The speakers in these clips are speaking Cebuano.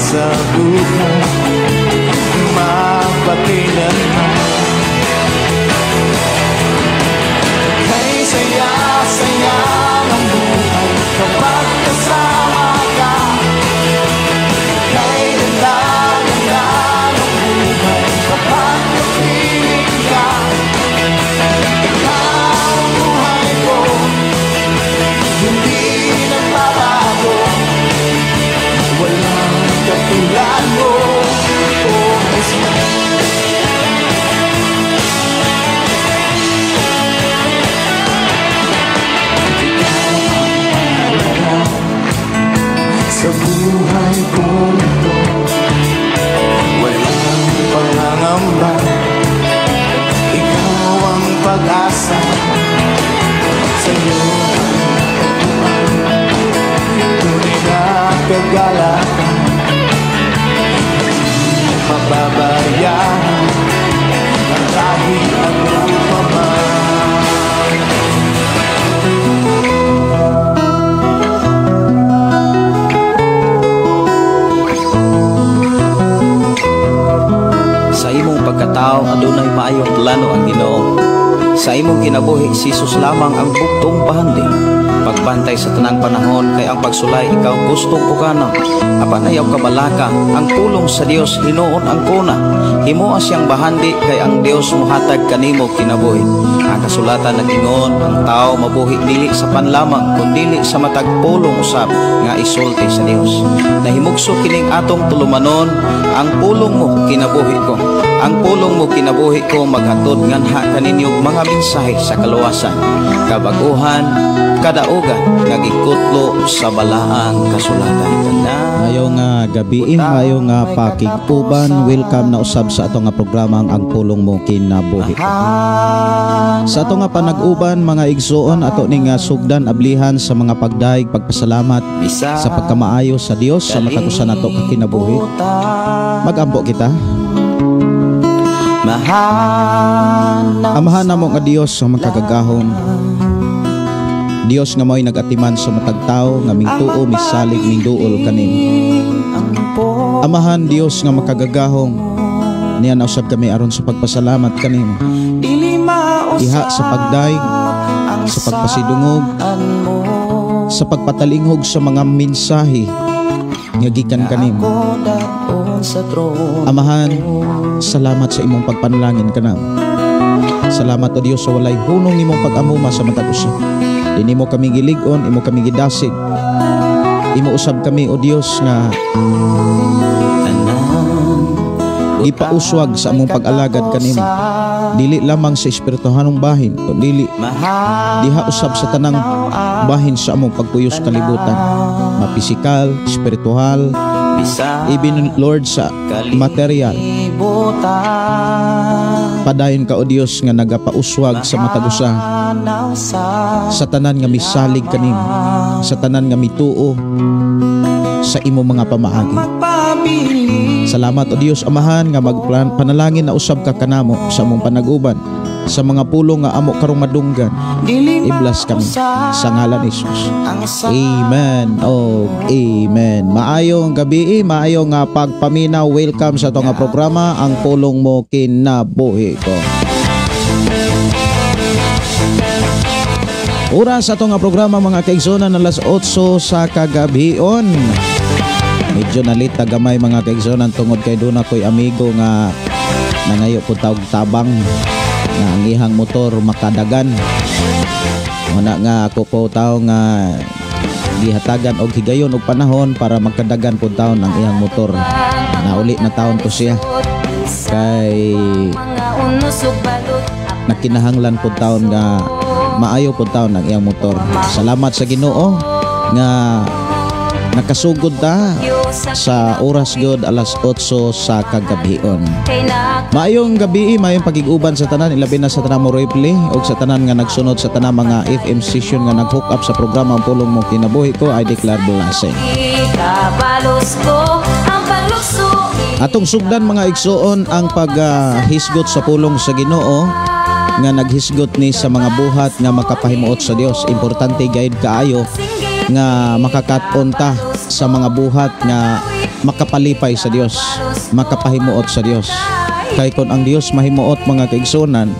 Sa buhay magpakailanman. Kay saya-saya ng buhay kapag kasama ka. Kay ganda-ganda ng buhay kapag kapiling ka. Ikaw ang buhay ko, hindi nagbabago. Walang katulad mo, oh Jesus. Ikaw ang mahalaga sa buhay kong ito. Walang pangangamba, ikaw ang pag-asa. Sa'yo ang tunay na kagalakan. Hindi mababayaan ang kahit ano pa man. Sa imong pagkatao adunay maayong plano ang Ginoo. Sa imong kinabuhi si Jesus lamang ang bugtong bahandi. Pagbantay sa tanang panahon kay ang pagsulay ikaw gustong pukana. Apan ayaw kabalaka ang pulong sa Dios hinuon ang kuna. Himoa siyang bahandi kay ang Dios mohatag kanimo kinabuhi. Ang kasulatan nag-ingon ang tao mabuhi dili sa panlamang kundili sa matag pulong usab nga isulti sa Dios. Nahimugso kining atong tulumanon, ang pulong mo kinabuhi ko. Ang pulong mo kinabuhi ko maghatod nganha kaninyo mga mensahe sa kaluwasan, kabaguhan, kadaugan nga gikutlo sa balaang kasulatan. Mayo nga gabi, mayo nga pakig-uban, welcome na usab sa ato nga programa ang Pulong Mo Kinabuhi. Sa ato nga panag-uban mga igsuon, ato ning sugdan ablihan sa mga pagdaig, pagpasalamat sa pagkamaayo sa Dios sa matag usa nato ka kinabuhi. Magampo kita. Amahan namo nga Dios sa makagagahom, Dios nga mao'y nag-atiman sa matag tawo nga mingtuo, misalig, mingduol kanimo. Amahan Dios nga makagagahom, niya nausab kami aron sa pagpasalamat kanimo. Iha sa pagdaig, sa pagpasidungog, sa pagpatalinghog sa mga mensahe nga gikan kanimo. Amahan, salamat sa imong pagpanalangin kanamo. Salamat o Dios sa walay hunong nimong pag-amuma sa matag usa. Dini mo kami gilig-on, imo kami gidasig. Imo usab kami o Dios nga gipauswag sa among pag-alagad kanimo. Dili lamang sa espirituhanong bahin, dili diha usab sa tanang bahin sa among pagpuyos kalibutan, mapisikal, espiritual, even Lord sa material. Padayon ka o Dios nga nagapauswag sa matag usa, sa tanan nga misalig kanimo, sa tanan nga mituo sa imo mga pamaagi. Salamat o Dios Amahan nga magpanalangin na usab ka kanamo sa among panag-uban, sa mga pulong nga amo karong madunggan. I-bless kami sa ngalan ni Jesus. Amen. Oh, amen. Maayong gabi, maayong nga pagpaminaw. Welcome sa atong nga programa ang Pulong Mo Kinabuhi Ko. Oras sa atong nga programa mga kaigsunan, alas 8 sa kagabion. Medyo nalita gamay mga kaigsunan tungod kay doon ako'y amigo nga nangayo po tawag tabang nga ang ihang motor makadagan. Muna nga ako po tao nga gihatagan og higayon og panahon para magkadagan po taon ang ihang motor. Nauli na taon ko siya kay nakinahanglan po taon nga maayo po taon ang iyang motor. Salamat sa Ginoo nga nakasugod ta sa oras gyud alas 8 sa kagabion. Maayong gabi, maayong pagig-uban sa tanan, ilabi na sa tanan mo replay og sa tanan nga nagsunod sa tanan mga FM station nga nag-hook up sa programa ang Pulong Mo Kinabuhi Ko. I declare blessing. Atong sugdan mga igsuon ang paghisgot sa pulong sa Ginoo nga naghisgot ni sa mga buhat nga makapahimuot sa Dios. Importante guide kaayo nga makakat-on ta sa mga buhat nga Makapalipay sa Dios, makapahimuot sa Dios. Kay kon ang Dios mahimuot, mga kaigsuonan,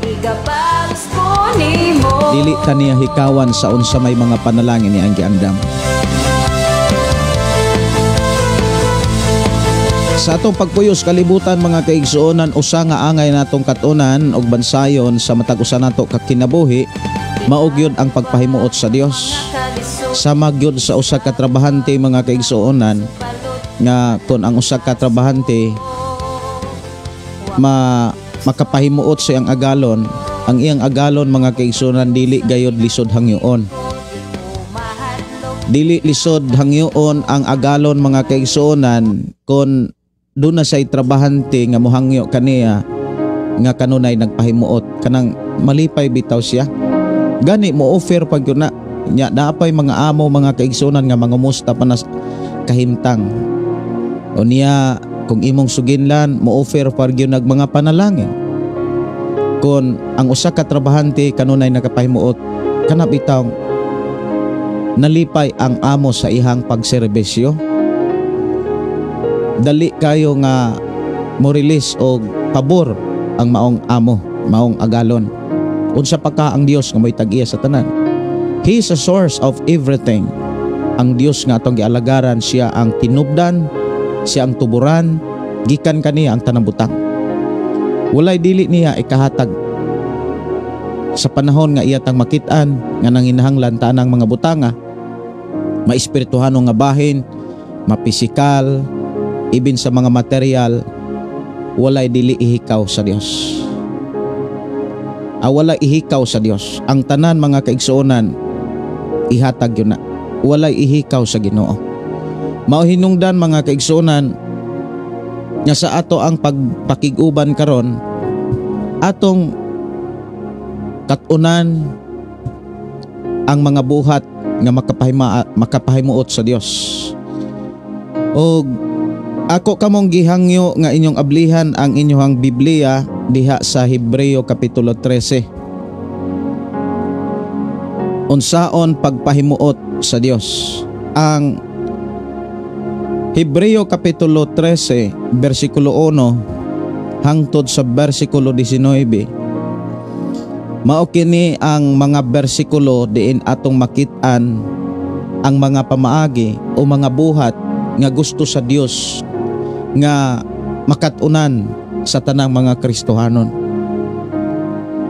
dili ka niya hikawan sa unsa may mga panalangin ni ang giandam. Sa atong pagpuyos kalibutan, mga kaigsuonan, usa nga angay natong katunan og bansayon sa matag usa nato ka kinabuhi, mao gyud ang pagpahimuot sa Dios. Sama gyud sa usa ka trabahante, mga kaigsuonan, nga kon ang usa ka trabahante makapahimuot sa iyang agalon, ang iyang agalon, mga kaigsuonan, dili gayod lisod hangyoon. Dili lisod hangyoon ang agalon, mga kaigsuonan, kon doon na siya'y trabahante nga mohangyo kaniya nga kanunay nagpahimuot, kanang malipay bitaw siya. Gani mo offer pag yun na nya naapay mga amo, mga kaigsuonan, nga mangumusta pa na kahimtang. O niya kung imong suginlan, mo offer pag yun nag mga panalangin. Kung ang usa ka trabahante kanunay nakapahimuot, kana bitaw nalipay ang amo sa ihang pagserbisyo. Dali kayo nga mo release og pabor ang maong amo, maong agalon. Unsa pa ka ang Dios nga mo'y tag-iya sa tanan. He is a source of everything. Ang Dios nga atong gialagaran, siya ang tinubdan, siya ang tuburan, gikan kaniya ang tanang butang. Walay dili niya ikahatag sa panahon nga iya tang makit-an nga nanginahanglan tanang mga butanga, maespirituhano nga bahin, mapisikal, ibin sa mga material, walay dili ihikaw sa Dios. Walay ihikaw sa Dios. Ang tanan, mga kaigsuonan, ihatag yun na. Walay ihikaw sa Ginoo. Mao hinungdan, mga kaigsuonan, nga sa ato ang pagpakig-uban karon, atong katunan ang mga buhat nga makapahimuot sa Dios. Og ako kamong gihangyo nga inyong ablihan ang inyong Biblia diha sa Hebreo Kapitulo 13. Unsaon pagpahimuot sa Dios? Ang Hebreo Kapitulo 13, versikulo 1 hangtod sa versikulo 19. Mao kini ang mga bersikulo diin atong makit-an ang mga pamaagi o mga buhat nga gusto sa Dios nga makatunan sa tanang mga Kristohanon.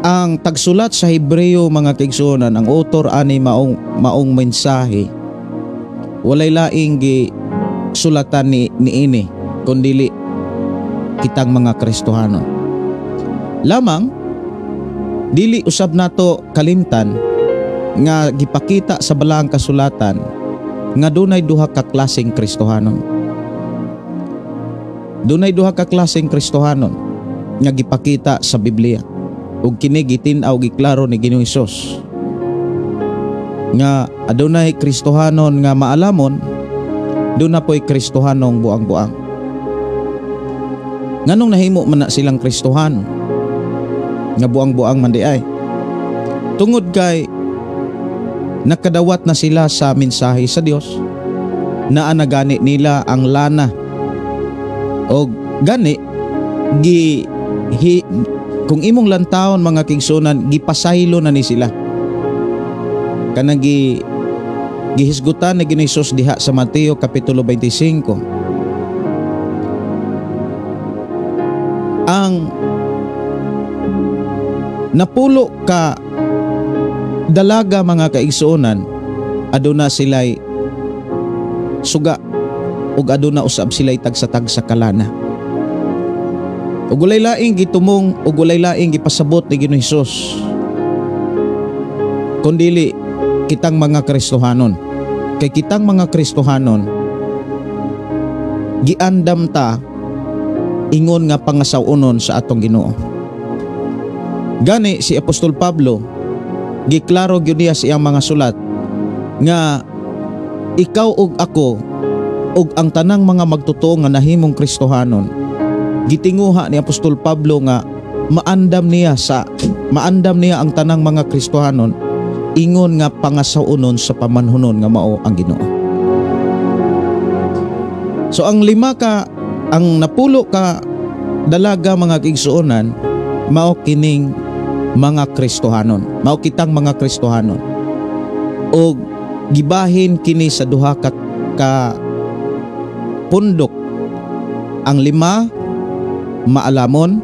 Ang tagsulat sa Hebreo, mga kaigsuonan, ang author ani maong mensahe, walay laing gi sulatan ni niini kundili kitang mga Kristohanon. Lamang dili usab nato kalimtan nga gipakita sa balaang kasulatan nga dunay duha ka klaseng Kristohanon. Dunay duha ka klaseng Kristohanon nga gipakita sa Biblia. Ug kini gitin-aw giklaro ni Ginoong Hesus nga adunay Kristohanon nga maalamon, duna po'y Kristohanong buang-buang. Nganong nahimo man na silang Kristohanon nga buang-buang man di ay? Tungod kay nakadawat na sila sa mensahe sa Dios, naa na gani nila ang lana, og gani gi hi, kung imong lantawon, mga kaigsuonan, gipasaylo na ni sila. Kanang gihisgutan ni Ginoong Hesus diha sa Mateo Kapitulo 25. Ang 10 ka dalaga, mga kaigsuonan, aduna sila'y suga ug aduna usab sila'y tagsa-tagsa ka lana. Ug walay laing gitumong ug walay laing gipasabot ni Ginoong Hesus kundili kitang mga Kristohanon. Kay kitang mga Kristohanon, giandam ta ingon nga pangasaw-onon sa atong Ginoo. Gani si Apostol Pablo, giklaro gyud niya sa iyang mga sulat nga ikaw ug ako ug ang tanang mga magtotoo nga nahimong Kristohanon, gitinguha ni Apostol Pablo nga maandam niya ang tanang mga Kristohanon ingon nga pangasaw-onon sa pamanhunon nga mao ang Ginoo. So ang lima ka, ang napulo ka dalaga, mga kaigsuonan, mao kining mga Kristohanon. Mao kitang mga Kristohanon. Og gibahin kini sa duha ka pundok. Ang lima maalamon,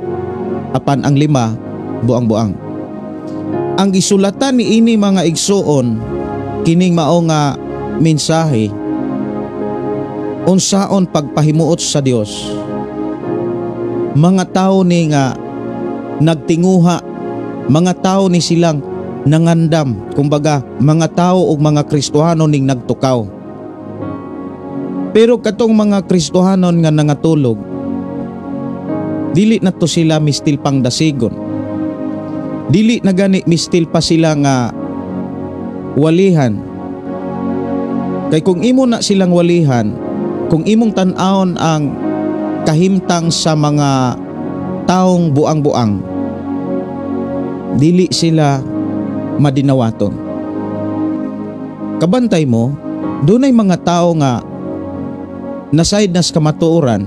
apan ang lima buang-buang. Ang gisulatan ni ini, mga igsuon, kining mao nga mensahe, unsaon pagpahimuot sa Dios. Mga tao ni nga nagtinguha, mga tao ni silang nangandam, kumbaga mga tao ug mga Kristohanon ning nagtukaw. Pero katong mga Kristohanon nga nangatulog, dili na to sila mistil pang dasigon. Dili na gani mistil pa sila nga walihan. Kay kung imo na silang walihan, kung imong tan-awon ang kahimtang sa mga taong buang-buang, dili sila madinawaton. Kabantay mo, dunay mga tao nga nasayod nas kamatuoran,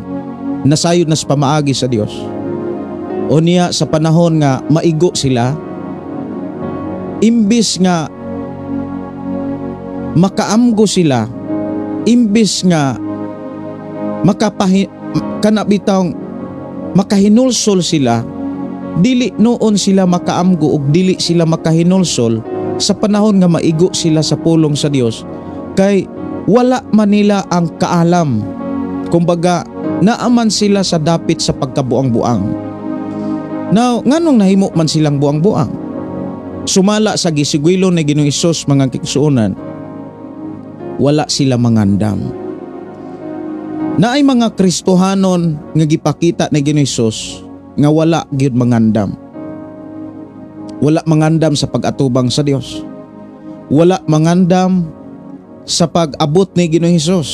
nasayod nas pamaagi sa Dios. O niya sa panahon nga maigo sila, imbis nga makaamgo sila, imbis nga kanabitang makahinulsol sila, dili noon sila makaamgo ug dili sila makahinulsol sa panahon nga maigo sila sa pulong sa Dios, kay wala man nila ang kaalam. Kumbaga, naaman sila sa dapit sa pagkabuang-buang. Now, nganong nahimo man silang buang-buang? Sumala sa gisigwilo ni Ginoong Hesus, mga kaigsuonan, wala sila mangandam. Naay mga Kristohanon nga gipakita ni Ginoong Hesus nga wala gyud mangandam. Wala mangandam sa pag-atubang sa Dios. Wala mangandam sa pag-abot ni Ginoong Hesus.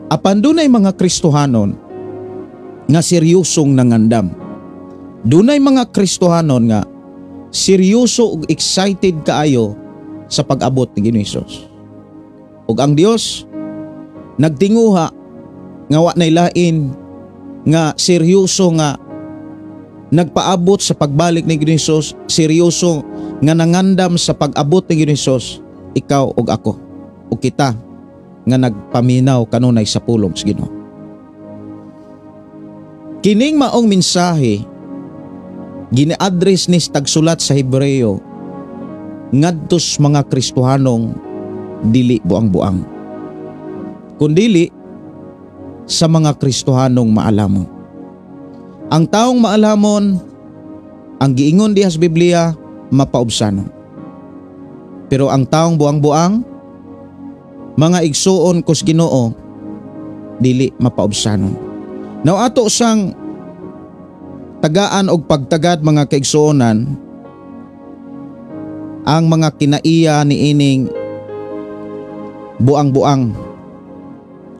Apan dunay mga Kristohanon nga seryosong nangandam. Dunay mga Kristohanon nga seryoso ug excited kaayo sa pag-abot ni Ginoong Hesus. Ug ang Dios nagtinguha nga wa nay lain nga seryoso nga nagpaabot sa pagbalik ni Ginoong Hesus, seryoso nga nangandam sa pag-abot ni Ginoong Hesus, ikaw ug ako ug kita nga nagpaminaw kanunay sa pulong sa Ginoo. Kining maong mensahe gini-address ni tagsulat sa Hebreo ngadto sa mga Kristohanong dili buang-buang, kundili sa mga Kristohanong maalamon. Ang taong maalamon, ang giingon diha sa Biblia, mapaubsanon. Pero ang taong buang-buang, mga igsuon kus Ginoo, dili mapaubsanon. Now ato sang tagaan og pagtagad, mga kaigsuonan, ang mga kinaiya ni ining buang-buang,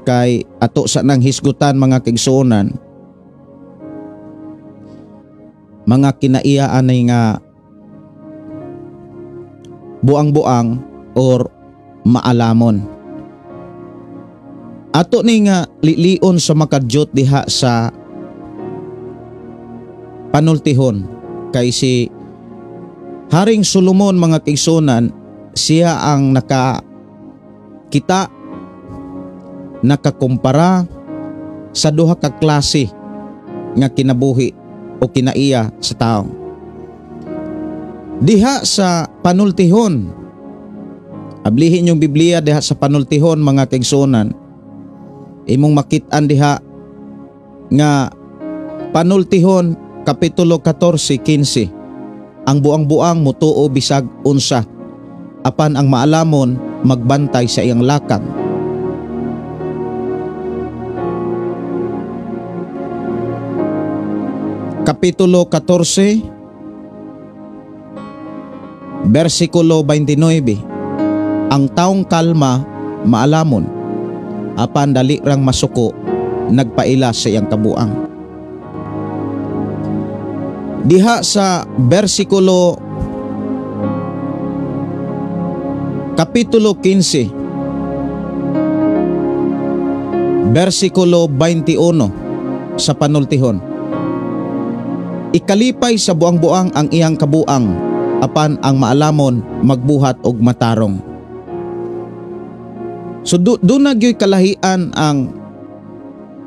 kay ato sa nang hisgutan, mga kaigsuonan, mga kinaiya anay nga buang-buang or maalamon. Ato ni nga lilion sa makadyot diha sa panultihon, kay si Haring Solomon, mga kaigsuonan, siya ang nakakita, nakakumpara sa duha ka klase nga kinabuhi o kinaiya sa tao. Diha sa panultihon, ablihin yung Biblia diha sa panultihon, mga kaigsuonan, imong makit-an diha nga panultihon kapitulo 14:15, ang buang-buang mutuo bisag unsa, apan ang maalamon magbantay sa iyang lakang. Kapitulo 14 versikulo 29, ang taong kalma maalamon, apan dali rang masuko, nagpaila sa iyang kabuang. Diha sa versikulo kapitulo 15 Versikulo 21 sa panultihon. Ikalipay sa buang-buang ang iyang kabuang, apan ang maalamon magbuhat og matarong. So doon na gyoy kalahian ang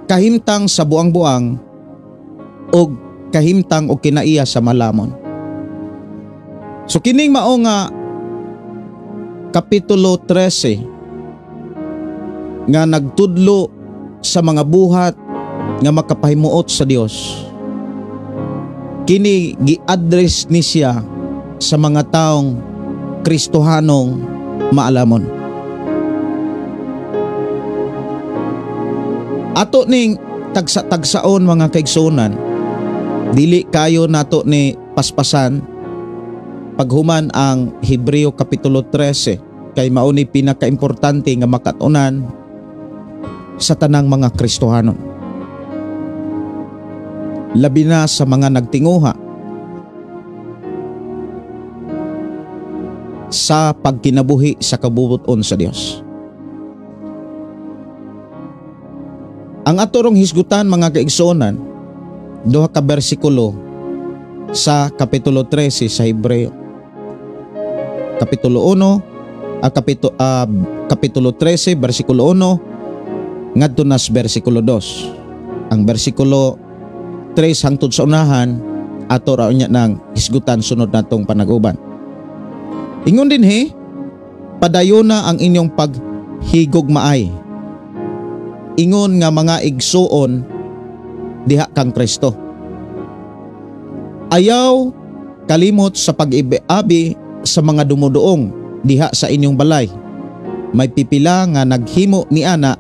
kahimtang sa buang-buang og kahimtang og kinaiya sa malamon. So kining mao nga Kapitulo 13 nga nagtudlo sa mga buhat nga makapahimuot sa Dios, kini gi-address ni siya sa mga taong Kristohanong maalamon. Ato ning tagsa-tagsaon mga kaigsuonan, dili kayo nato ni paspasan paghuman ang Hebreo Kapitulo 13 kay mao ni pinakaimportante nga makatunan sa tanang mga Kristohanon. Labi na sa mga nagtinguha sa pagkinabuhi sa kabubuton sa Dios. Ang atorong hisgutan mga kaigsuonan, duha ka bersikulo sa Kapitulo 13 sa Hebreo. Kapitulo 1, Kapitulo 13, versikulo 1, ngadto na sa versikulo 2. Ang versikulo 3 hangtod sa unahan, ato ra unya nang hisgutan sunod natong panaguban. Ingon dinhi, padayona ang inyong paghigugmaay. Ingon nga mga igsuon diha kang Kristo. Ayaw kalimot sa pag-abi sa mga dumuduong diha sa inyong balay. May pipila nga naghimo ni ana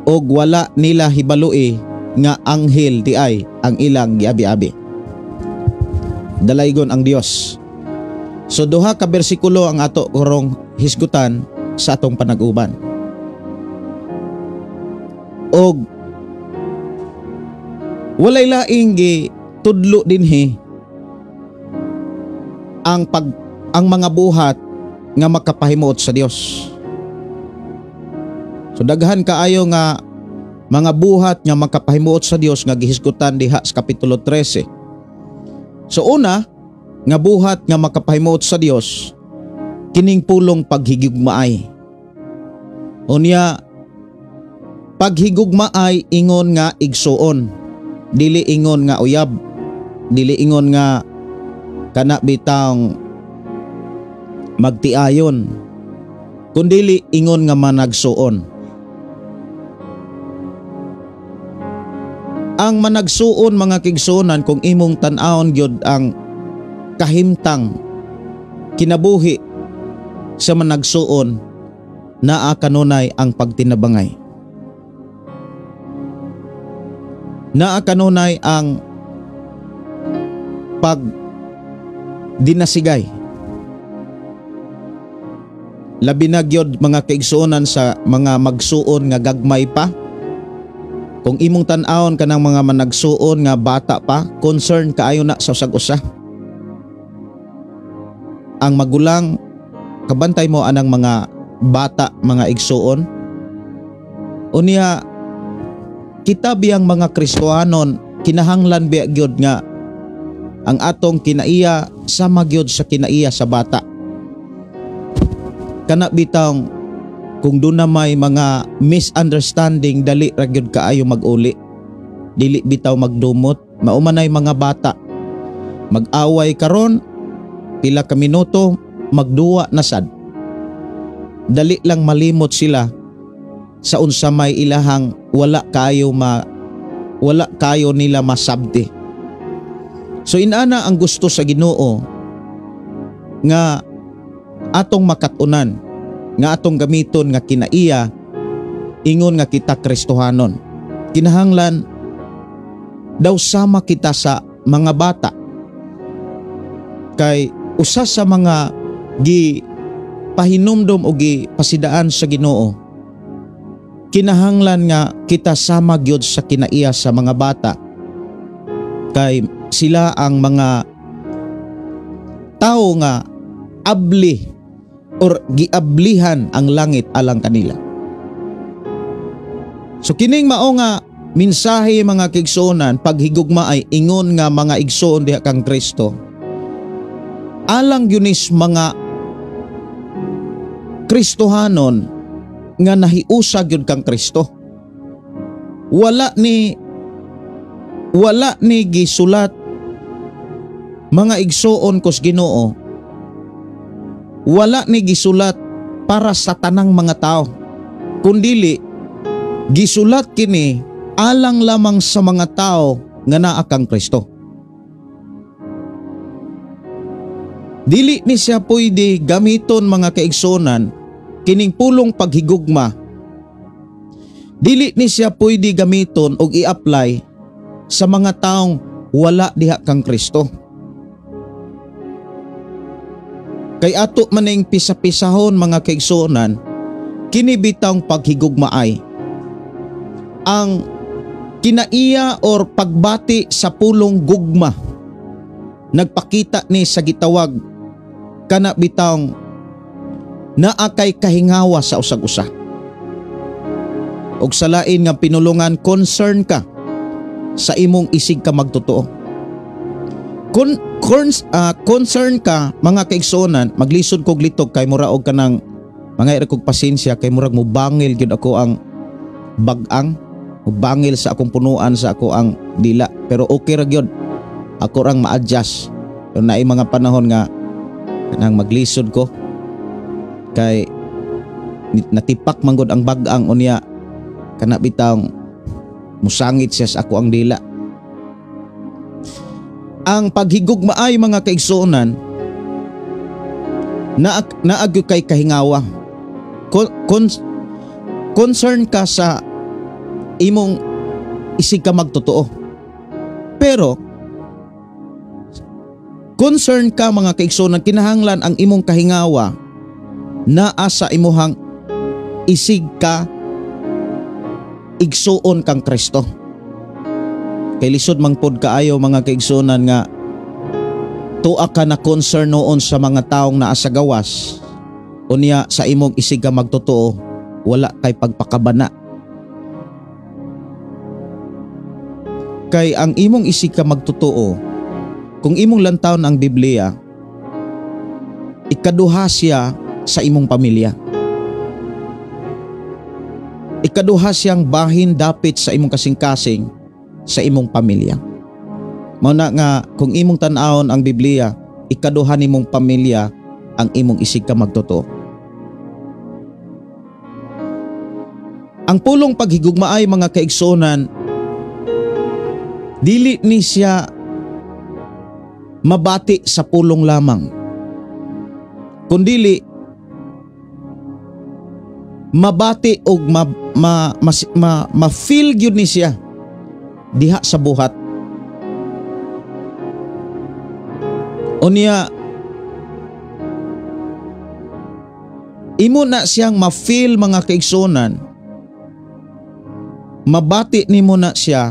og wala nila hibalui nga anghel di ay ang ilang giabi-abi. Dalaygon ang Dios. So duha ka bersikulo ang ato karong hisgutan sa atong panag-uban. Og walay laing gitudlo dinhi ang ang mga buhat nga makapahimuot sa Dios. So daghan kaayo nga mga buhat nga makapahimuot sa Dios nga gihisgutan diha sa Kapitulo 13. So una nga buhat nga makapahimuot sa Dios kining pulong paghigugmaay. Unya, paghigugmaay ingon nga igsuon, dili ingon nga uyab, dili ingon nga kana bitang magtiayon, kundili ingon nga managsuon. Ang managsuon mga kigsuonan, kung imong tan-awon gyud ang kahimtang kinabuhi sa managsuon, naa kanunay ang pagtinabangay. Naa kanunay ang pagdinasigay. Labi na gyud mga kaigsuonan sa mga magsuon nga gagmay pa. Kung imong tan-awon kanang mga managsuon nga bata pa, concern kaayo na sa usag-usa. Ang magulang, kabantay mo anang mga bata, mga igsuon. Unya, kita biyang mga Kristohanon, kinahanglan biya gyud nga ang atong kinaiya sama gyud sa kinaiya sa bata. Kana bitang kung doon na may mga misunderstanding, dali ra gyud kaayo mag-uli. Dili bitaw magdumot, maumanay mga bata. Mag-away karon, pila ka minuto, magduwa na sad. Dali lang malimot sila sa unsa may ilahang wala kayo nila masabti. So inana ang gusto sa Ginoo nga atong makat-unan, nga atong gamiton nga kinaiya ingon nga kita Kristohanon. Kinahanglan daw sama kita sa mga bata. Kay usa sa mga gi pahinumdom o gi pasidaan sa Ginoo, kinahanglan nga kita sama gyud sa kinaiya sa mga bata. Kay sila ang mga tao nga abli or giablihan ang langit alang kanila. So kining mao nga mensahe mga kaigsuonan, paghigugma ay ingon nga mga igsuon diha kang Kristo. Alang gyud mga Kristohanon nga nahiusa gyud kang Kristo. Wala ni gisulat mga igsuon kos Ginoo. Wala ni gisulat para sa tanang mga tao, kundili gisulat kini alang lamang sa mga tao nga naa kang Kristo. Dili ni siya pwede gamiton mga kaigsuonan kining pulong paghigugma. Dili ni siya pwede gamiton og i-apply sa mga taong wala diha kang Kristo. Kay ato maning pisa-pisahon mga kaigsuonan, kini bitawng paghigugma ay ang kinaiya or pagbati sa pulong gugma. Nagpakita ni sa gitawag kana bitawng naa kay kahingawa sa usag-usa. Og sa lain nga pinulungan, concern ka sa imong isig ka magtotoo. Concern ka mga kaigsuonan, maglisod kog litok kay mura og kanang mga ira kog pasensya kay murag mubangil gyud ako ang bag-ang, mubangil sa akong punuan sa ako ang dila, pero okay ra gyud, ako rang ma-adjust. Pero naay mga panahon nga kanang maglisod ko kay natipak man gud ang bag-ang, unya kana bitawng musangit siya sa ako ang dila. Ang paghigugma ay mga kaigsuonan naagyo kay kahingawa. Concern ka sa imong isig ka magtotoo. Pero concern ka mga kaigsuonan, kinahanglan ang imong kahingawa naa sa imuhang isig ka igsuon kang Kristo. Kay lisod mang pod kaayo mga kaigsuonan nga tuwa ka na concern noon sa mga taong naa sa gawas, unya sa imong isig ka magtotoo wala kay pagpakabana. Kay ang imong isig ka magtotoo, kung imong lantawon ang Biblia, ikaduha siya sa imong pamilya. Ikaduha siyang bahin dapit sa imong kasing-kasing sa imong pamilya. Mao na nga kung imong tan-awon ang Biblia, ikaduha nimong pamilya ang imong isig ka magtotoo. Ang pulong paghigugma ay mga kaigsuonan, dili ni siya mabati sa pulong lamang, kundili mabati og ma-feel gyud ni siya diha sa buhat. Unya imo na siyang ma-feel mga kaigsuonan, mabati nimo na siya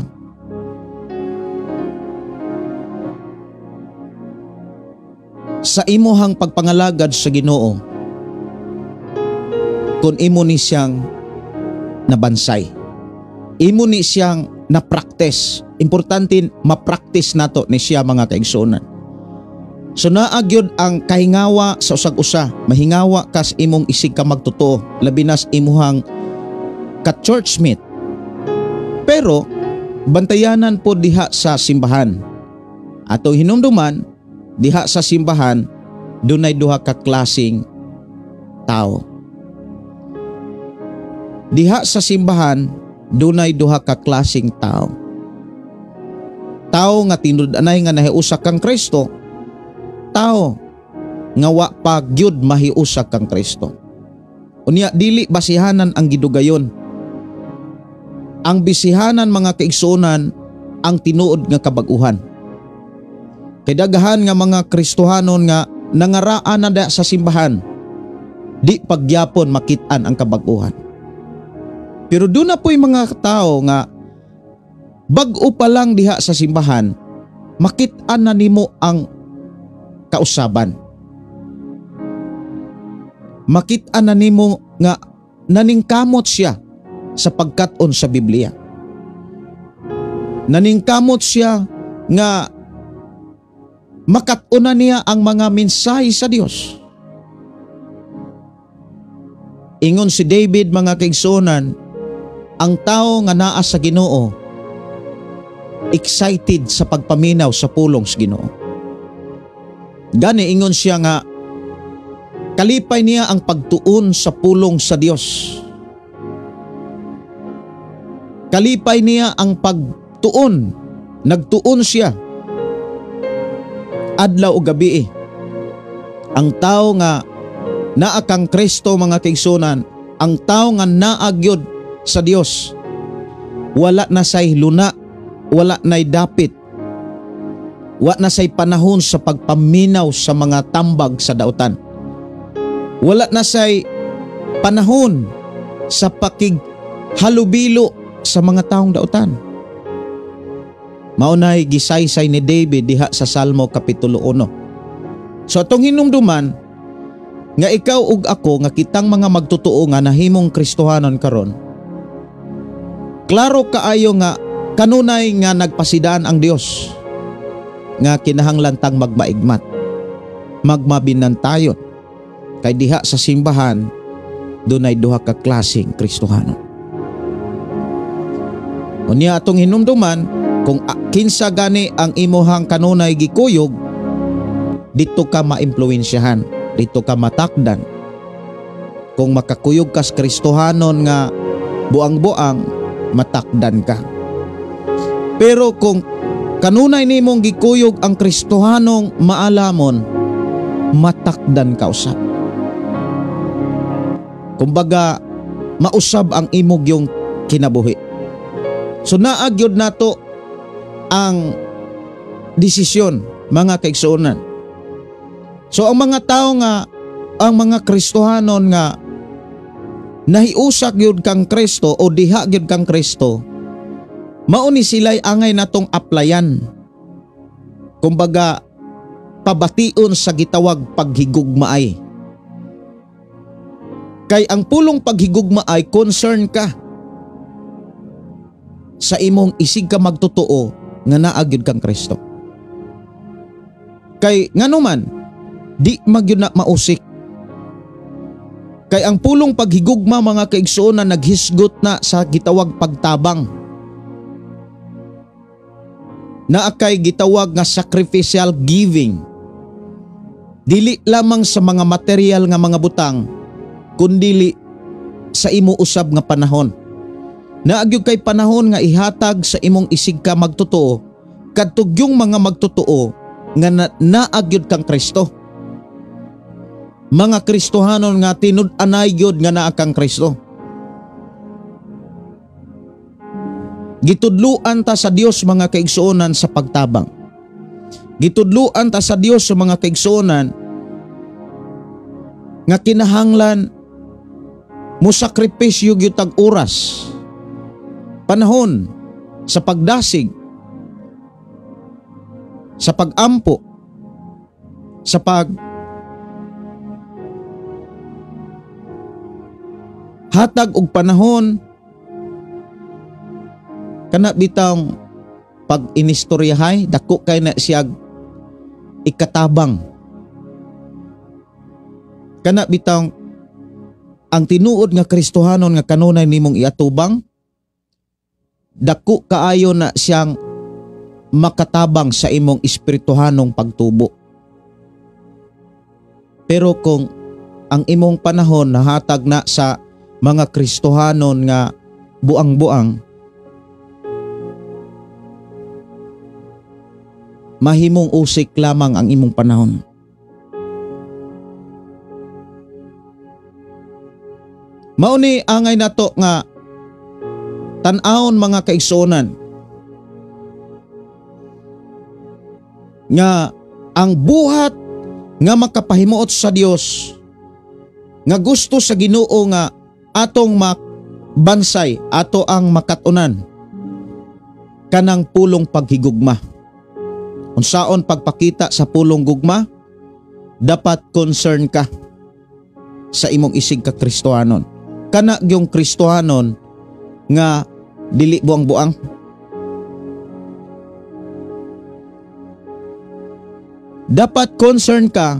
sa imuhang pagpangalagad sa Ginoo kung imo ni siyang nabansay, imo ni siyang na-practice. Importante ma-practice nato ni siya mga kaigsuonan. So naa gyud ang kahingawa sa usag-usa. Mahingawa kas imong isig ka magtotoo, labi na sa imuhang ka-churchmate. Pero bantayanan po diha sa simbahan. Ato hinumduman, diha sa simbahan dunay duha ka klaseng tao. Diha sa simbahan dunay duha ka klaseng tao. Tao nga tinud-anay nga nahiusa kang Kristo, tao nga wa pa gyud mahiusa kang Kristo. Unya dili basihanan ang gidugayon. Ang bisihanan mga kaigsuonan ang tinuod nga kabag-uhan. Kay daghan nga mga Kristohanon nga nangaraan na da sa simbahan, di pagyapon makit-an ang kabag-uhan. Pero doon na po'y mga tao nga bag-o pa lang diha sa simbahan, makit-an na nimo ang kausaban. Makit-an na nimo nga naningkamot siya. sa pagkat-on sa Biblia. Naningkamot siya nga makat-unan niya ang mga mensahe sa Dios. Ingon si David, mga kaigsuonan, ang tao nga naa sa Ginoo excited sa pagpaminaw sa pulong sa Ginoo. Gani ingon siya nga kalipay niya ang pagtuon sa pulong sa Dios. Kalipay niya ang pagtuon. Nagtuon siya adlaw o gabi. Ang tao nga naa kang Kristo, mga kaigsuonan, ang tao nga naa gyud sa Dios, wala na say luna, wala na'y dapit, wa na say panahon sa pagpaminaw sa mga tambag sa dautan. Wala na say panahon sa pakighalubilo sa mga taong dautan. Maunay gisaysay ni David diha sa Salmo Kapitulo 1. So atong hinumduman nga ikaw ug ako nga kitang mga magtotoo nga nahimong Kristohanon karon, klaro kaayo nga kanunay nga nagpasidaan ang Dios nga kinahanglan tang magmaigmat, magmabinantayon, kay diha sa simbahan dunay duha ka klaseng Kristohanon. Unya atong hinumduman kung kinsa gani ang imuhang kanunay gikuyog, dito ka maimpluwensyahan, dito ka matakdan. Kung makakuyog kas Kristohanon nga buang-buang, matakdan ka. Pero kung kanunay nimong gikuyog ang Kristohanong maalamon, matakdan ka usab. Kumbaga, mausab ang imog yung kinabuhi. So naagyod nato ang desisyon, mga kaigsuonan. So ang mga tao nga, ang mga Kristohanon nga nahiusak gyud kang Kristo o diha gyud kang Kristo, mao ni sila'y angay natong applyan. Kumbaga, pabation sa gitawag paghigugmaay. Kay ang pulong paghigugmaay, concern ka sa imong isig ka magtotoo nga naa gyud kang Kristo. Kay nganuman, di magyud na mausik. Kay ang pulong paghigugma, mga kaigsuonan, naghisgot na sa gitawag pagtabang. Naa kay gitawag nga sacrificial giving. Dili lamang sa mga material nga mga butang, kundili sa imo usab nga panahon. Naagyog kay panahon nga ihatag sa imong isig ka magtotoo, kadtog yung mga magtotoo nga naagyod kang Kristo. Mga Kristohanon nga tinud-anay gyud nga naa kang Kristo. Gitudluan ta sa Dios, mga kaigsuonan, sa pagtabang. Gitudluan ta sa Dios sa mga kaigsuonan nga kinahanglan mo sakripisyo gyud tag oras, panahon sa pagdasig, sa pagampo, sa pag hatag og panahon kana bitang pag inistoryahay dako kay na siyag ikatabang. Kana bitang ang tinuod nga Kristohanon nga kanunay nimong iatubang, dako kaayo na siyang makatabang sa imong espirituhanong pagtubo. Pero kung ang imong panahon nahatag na sa mga Kristohanon nga buang-buang, mahimong usik lamang ang imong panahon. Mauni angay nato nga tan-awon, mga kaigsuonan, nga ang buhat nga makapahimuot sa Dios nga gusto sa Ginoo nga atong mabansay, ato ang makatunan, kanang pulong paghigugma. Unsaon pagpakita sa pulong gugma? Dapat concern ka sa imong isig ka Kristohanon. Kana gyung Kristohanon nga dili buang-buang. Dapat concern ka,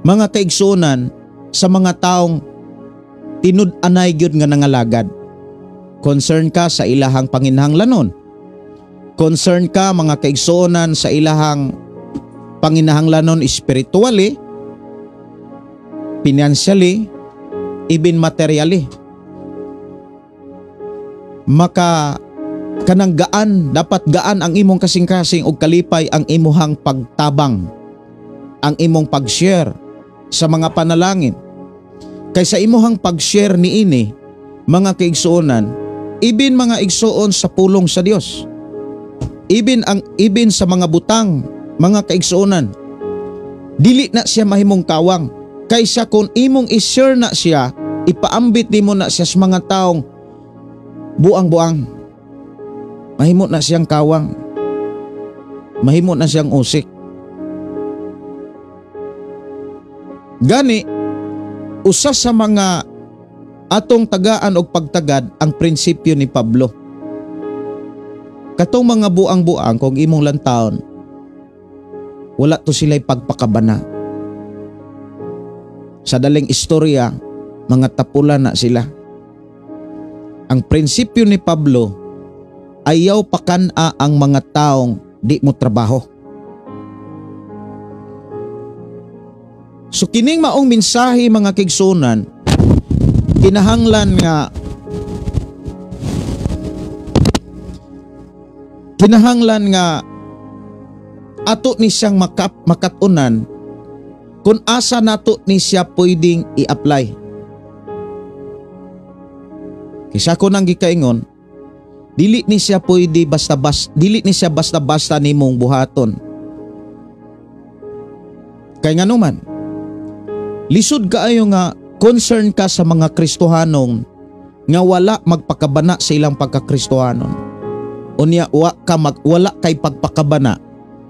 mga kaigsunan, sa mga taong tinud-anay gyud nga nangalagad. Concern ka sa ilahang panginahanglanon. Concern ka, mga kaigsuonan, sa ilahang panginahanglanon spiritually, financially, even materially. Maka kanang gaan, dapat gaan ang imong kasing-kasing og kalipay ang imuhang pagtabang, ang imong pag-share sa mga panalangin. Kaysa imuhang pag-share niini, mga kaigsuonan, ibin mga igsuon sa pulong sa Dios. Ibin sa mga butang, mga kaigsuonan, dili na siya mahimong kawang. Kaysa kung imong i-share na siya, ipaambit nimo na siya sa mga taong buang-buang. Mahimo na siyang kawang. Mahimo na siyang usik. Gani, usa sa mga atong tagaan og pagtagad ang prinsipyo ni Pablo. Katong mga buang-buang kung imong lantaon, wala to sila'y pagpakabana. Sa daling istorya, mga tapula na sila. Ang prinsipyo ni Pablo, ayaw pakan-a ang mga taong di mo trabaho. So kining maong mensahe, mga kaigsunan, kinahanglan nga ato ni siyang makatunan kung asa nato ni siya pwedeng i-apply. Kaysa ko nang gikaingon, dili ni siya pwede dili ni siya basta-basta nimong buhaton. Kay nganuman, lisod kaayo nga concern ka sa mga Kristohanong nga wala magpakabana sa ilang pagkakristohanon. Unya wala kay pagpakabana,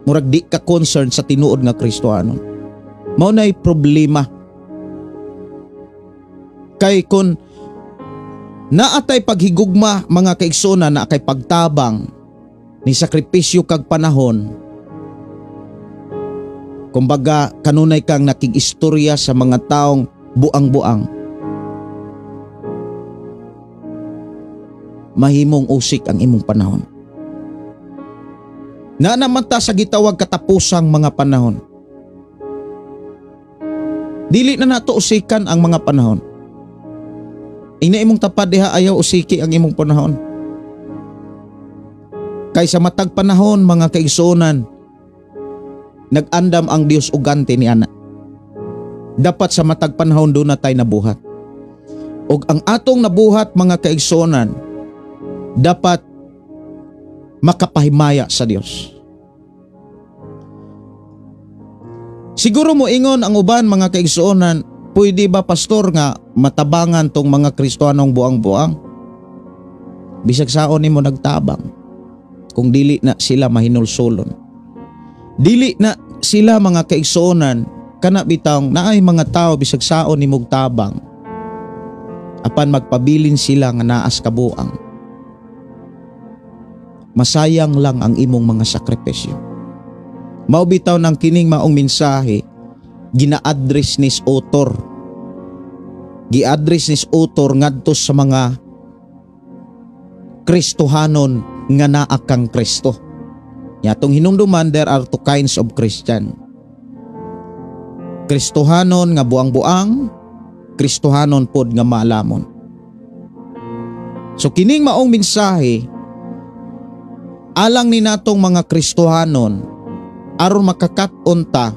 murag di ka concern sa tinuod nga Kristohanon. Mao nay problema. Kay kun naatay paghigugma, mga kaigsoona, na kay pagtabang ni sakripisyo kag panahon, kumbaga kanunay kang nakig-istorya sa mga taong buang-buang, mahimong usik ang imong panahon. Na naman ta sa gitawag katapusang mga panahon. Dili na nato usikan ang mga panahon. Ina imong tapad diha, ayaw usiki ang imong panahon. Kay sa matag panahon, mga kaigsuonan, nag-andam ang Dios og ganti ni ana. Dapat sa matag panahon doon na tayo nabuhat. Og ang atong nabuhat, mga kaigsuonan, dapat makapahimaya sa Dios. Siguro mo ingon ang uban, mga kaigsuonan, pwede ba pastor nga matabangan tong mga Kristohanong buang-buang? Bisag saon nimo nagtabang kung dili na sila mahinulsulon. Dili na sila, mga kaigsuonan, kana bitawng naay mga tao bisag saon nimog tabang, apan magpabilin sila nga naas kabuang. Masayang lang ang imong mga sakripisyo. Mao bitaw nang kining maong mensahe gina-address ni author. Gi-address ni author ngadto sa mga Kristohanon nga naa kang Kristo. Yatong hinumduman, there are two kinds of Christian. Kristohanon nga buang-buang, Kristohanon pod nga maalamon. So kining maong mensahe alang ni natong mga Kristohanon aron makakat-on ta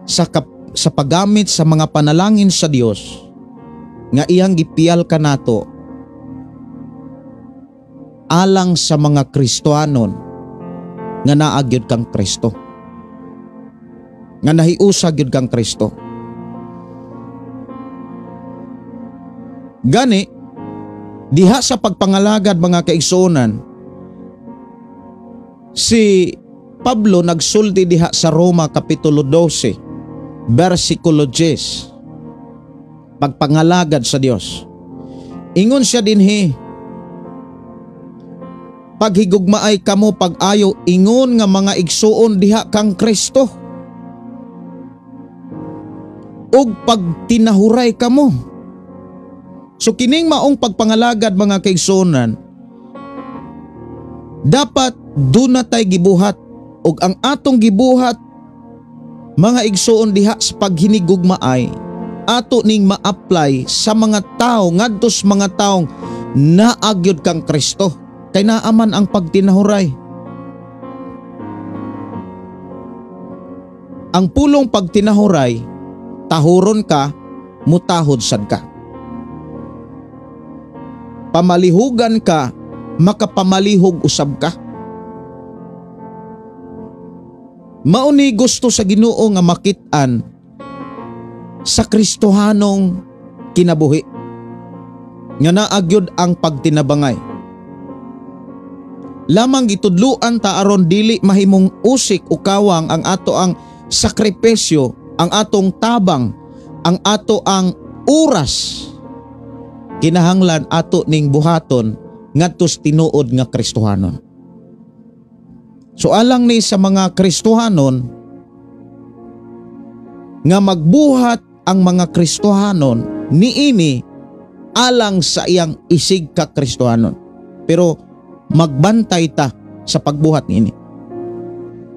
sa paggamit sa mga panalangin sa Dios nga iyang gipiyal kanato alang sa mga Kristohanon nga naa gyud kang Kristo, nga nahiusa gyud kang Kristo. Gani diha sa pagpangalagad, mga kaigsuonan, si Pablo nagsulti diha sa Roma Kapitulo 12, versikulo 10, pagpangalagad sa Dios. Ingon siya dinhi, paghigugmaay kamo pag-ayo ingon nga mga igsuon diha kang Kristo, ug pagtinahuray kamo. So kining maong pagpangalagad mga kaigsuonan, dapat duna tay gibuhat, ug ang atong gibuhat mga igsuon diha sa paghinigugmaay ato ning ma-apply sa mga tao ngadtos mga taong naagyod kang Kristo, kay naaman ang pagtinahuray. Ang pulong pagtinahuray, tahuron ka, mutahod sad ka. Pamalihugan ka, makapamalihog usab ka. Mauni gusto sa Ginoo nga makit-an sa Kristohanong kinabuhi nga naagyod ang pagtinabangay. Lamang gitudluan ta aron dili mahimong usik o kawang ang ato ang sakripisyo, ang atong tabang, ang ato ang oras. Kinahanglan ato ning buhaton ngadtos tinuod nga Kristohanon. So alang ni sa mga Kristohanon nga magbuhat ang mga Kristohanon niini alang sa iyang isig ka Kristohanon. Pero magbantay ta sa pagbuhat niini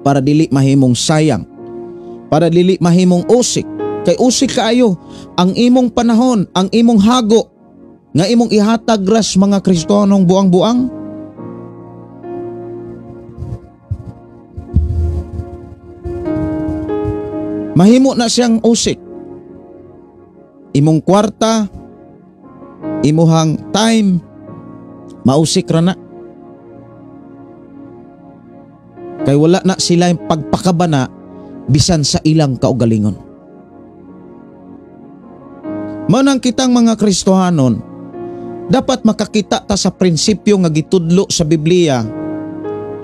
para dili mahimong sayang, para dili mahimong usik. Kay usik kaayo ang imong panahon, ang imong hago nga imong ihatag ras mga Kristohanong buang-buang. Mahimo na siyang usik. Imong kwarta, imuhang time, mausik ra na. Kay wala na sila yung pagpakabana bisan sa ilang kaugalingon. Manang kitang mga Kristohanon, dapat makakita ta sa prinsipyo nga gitudlo sa Biblia.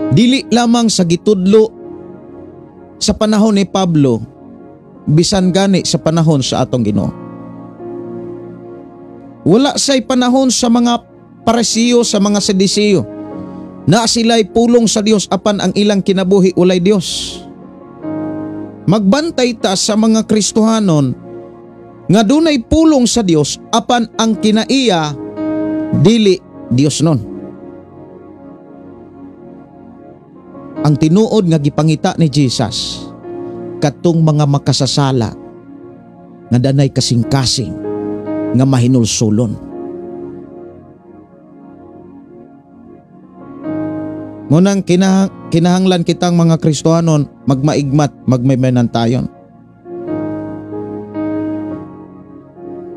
Dili lamang sa gitudlo sa panahon ni Pablo, bisan gani sa panahon sa atong Ginoo. Wala say panahon sa mga Parisiyo, sa mga Sadiseo, na sila'y pulong sa Dios apan ang ilang kinabuhi walay Dios. Magbantay ta sa mga Kristohanon nga dunay pulong sa Dios apan ang kinaiya dili Dios nun. Ang tinuod nga gipangita ni Jesus katong mga makasasala nga danay kasing-kasing nga mahinulsulon. Ngunang kinahanglan kitang mga Kristohanon magmaigmat, magmaymanantayon.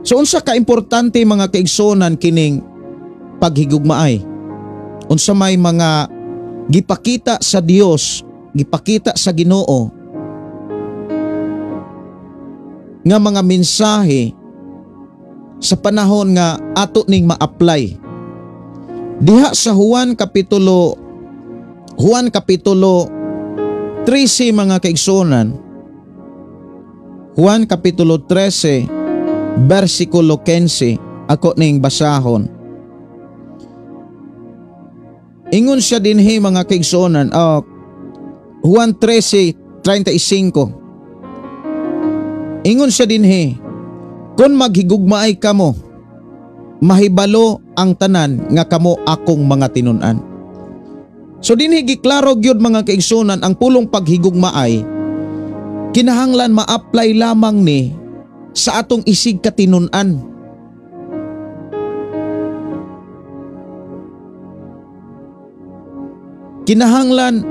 So unsa ka importante mga kaigsuonan kining paghigugmaay? Unsa may mga gipakita sa Dios, gipakita sa Ginoo nga mga mensahe sa panahon nga ato ning ma-apply. Diha sa Juan kapitulo 13 mga kaigsuonan, Juan kapitulo 13 bersikulo 15 ako ning basahon. Ingon siya dinhi mga kaigsuonan, Juan 13:35. Ingon siya dinhi, kung maghigugmaay kamo, mahibalo ang tanan nga kamo akong mga tinun-an. So dinhi giklaro gyud mga kaigsuonan ang pulong paghigugmaay kinahanglan ma-apply lamang ni sa atong isig katinun-an. Kinahanglan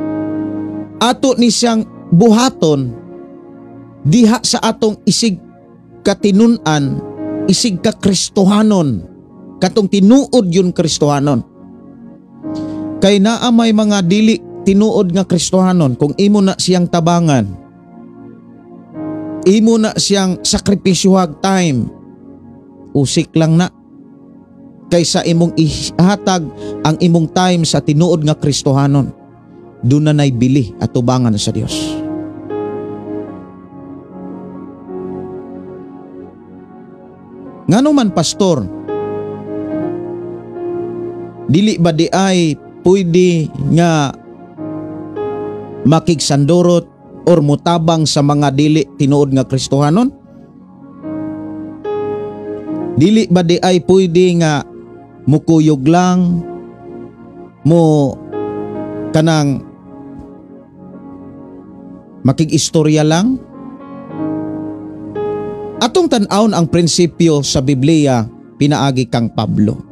ato ni siyang buhaton diha sa atong isig katinun-an, isig ka Kristohanon, katong tinuod yun Kristohanon. Kay naa may mga dili tinuod nga Kristohanon, kung imo na siyang tabangan, imo na siyang sakripisyohag time, usik lang na kaysa imong ihatag ang imong time sa tinuod nga Kristohanon. Doon na naibili at tubangan sa Dios. Ngano man pastor, Dili ba di ay pwede nga makigsandurot or mutabang sa mga dili tinuod nga Kristohanon? Dili ba di ay pwede nga mukuyog lang, mo kanang makig-istorya lang? Atong tan-awon ang prinsipyo sa Biblia pinaagi kang Pablo.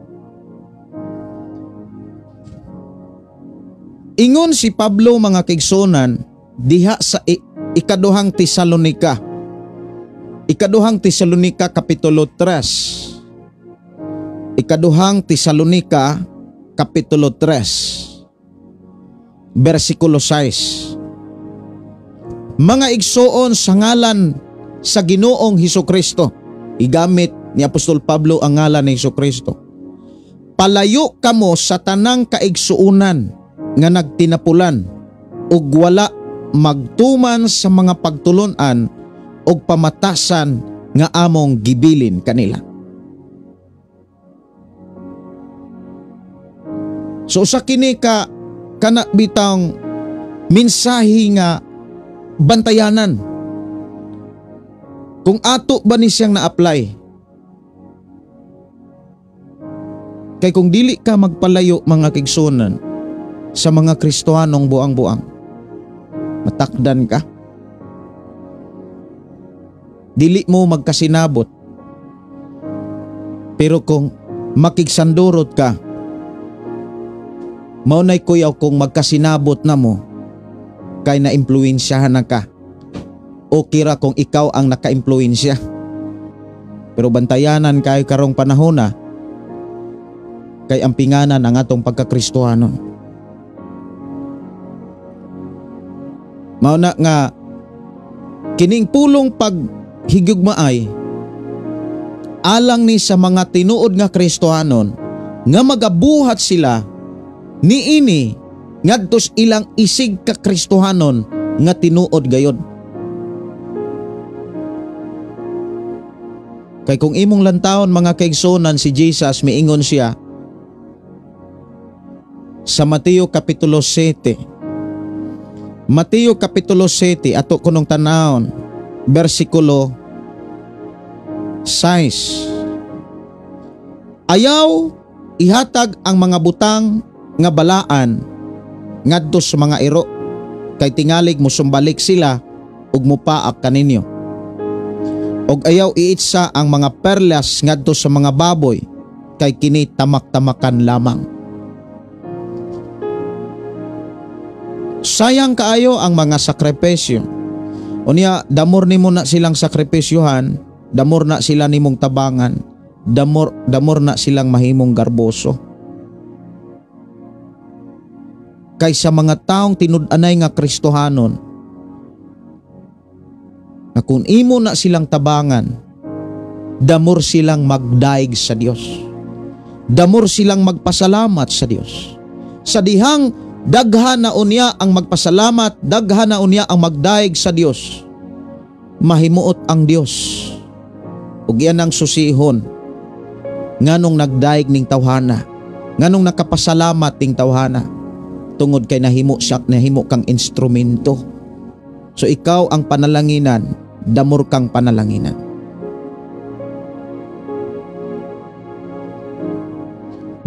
Ingon si Pablo mga kaigsunan diha sa ikaduhang Tesalonika. Ikaduhang Tesalonika kapitulo 3. Ikaduhang Tesalonika kapitulo 3 bersikulo 6. Mga igsoon, sa ngalan sa Ginoong Hesukristo, igamit ni Apostol Pablo ang ngalan ni Hesukristo, palayo kamo sa tanang kaigsuonan nga nagtinapulan ug wala magtuman sa mga pagtulon-an ug pamatasan nga among gibilin kanila. So sa kini ka kana bitang mensahe nga bantayanan. Kung ato ba ni siyang na-apply? Kay kung dili ka magpalayo mga kaigsuonan sa mga Kristohanong buang-buang, matakdan ka. Dili mo magkasinabot. Pero kung makigsandurot ka, maunay kuyaw kung magkasinabot na mo, kay na-impluwensyahan na ka. O kira kung ikaw ang naka-impluwensya. Pero bantayanan kayo karong panahon na, kay ang pinganan ang atong pagkakristohanon. Mauna nga kining pulong paghigugmaay alang ni sa mga tinuod nga Kristohanon nga magabuhat sila niini ngadtos ilang isig ka Kristohanon nga tinuod gayod. Kay kung imong lantawon mga kaigsunan si Jesus, miingon siya sa Mateo Kapitulo 7. Mateo Kapitulo 7, ato kunong tanawon, bersikulo 6. Ayaw ihatag ang mga butang nga balaan ngadto sa mga iro, kay tingalig mosumbalik sila ug mopaak kaninyo. Og ayaw iitsa ang mga perlas ngadto sa mga baboy, kay kini tamak-tamakan lamang. Sayang kaayo ang mga sakripisyo. Unya, damor nimo na silang sakripisyohan, damor na sila nimong tabangan, damor na silang mahimong garboso. Kay sa mga taong tinud-anay nga Kristohanon, na kung imo na silang tabangan, damor silang magdaig sa Dios. Damor silang magpasalamat sa Dios. Sa dihang daghan na unya ang magpasalamat, daghan na unya ang magdaig sa Dios, mahimuot ang Dios. Ug iyan ang susihon nganong nagdaig ning tawhana, nganong nakapasalamat ning tawhana, tungod kay nahimo siya, nahimo kang instrumento. So ikaw ang panalanginan, damor kang panalanginan.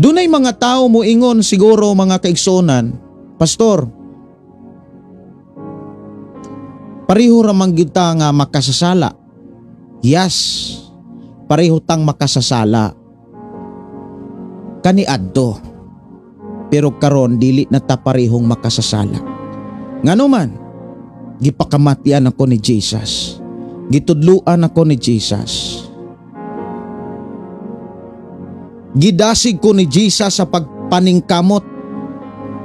Dunay mga tao moingon siguro mga kaigsuonan, Pastor, pareho ra man gyud ta nga makasasala. Yes, pareho tang makasasala kaniadto. Pero karon dili na ta parehong makasasala. Ngano man, gipakamatian ako ni Jesus. Gitudluan ako ni Jesus. Gidasig ko ni Jesus sa pagpaningkamot.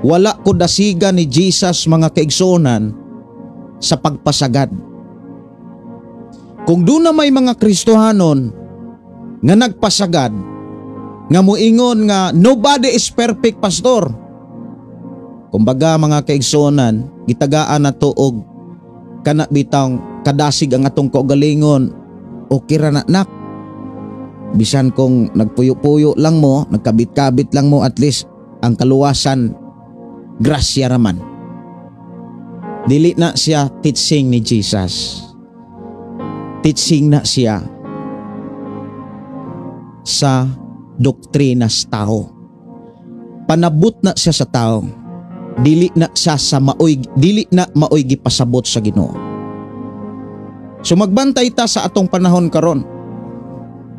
Wala ko dasigan ni Jesus mga kaigsuonan sa pagpasagad. Kung doon na may mga Kristohanon nga nagpasagad, nga muingon nga nobody is perfect, pastor. Kumbaga mga kaigsuonan, gitagaan na to og kana bitang kadasig ang atong kaugalingon, okay ra na nak. Bisan kung nagpuyo-puyo lang mo, nagkabit-kabit lang mo, at least Ang kaluwasan grasya raman. Dili na siya teaching ni Jesus. Teaching na siya sa doktrina sa tao. Panabot na siya sa tao. Dili na siya sa maoy, dili na maoy gipasabot sa Ginoo. So magbantay ta sa atong panahon karon.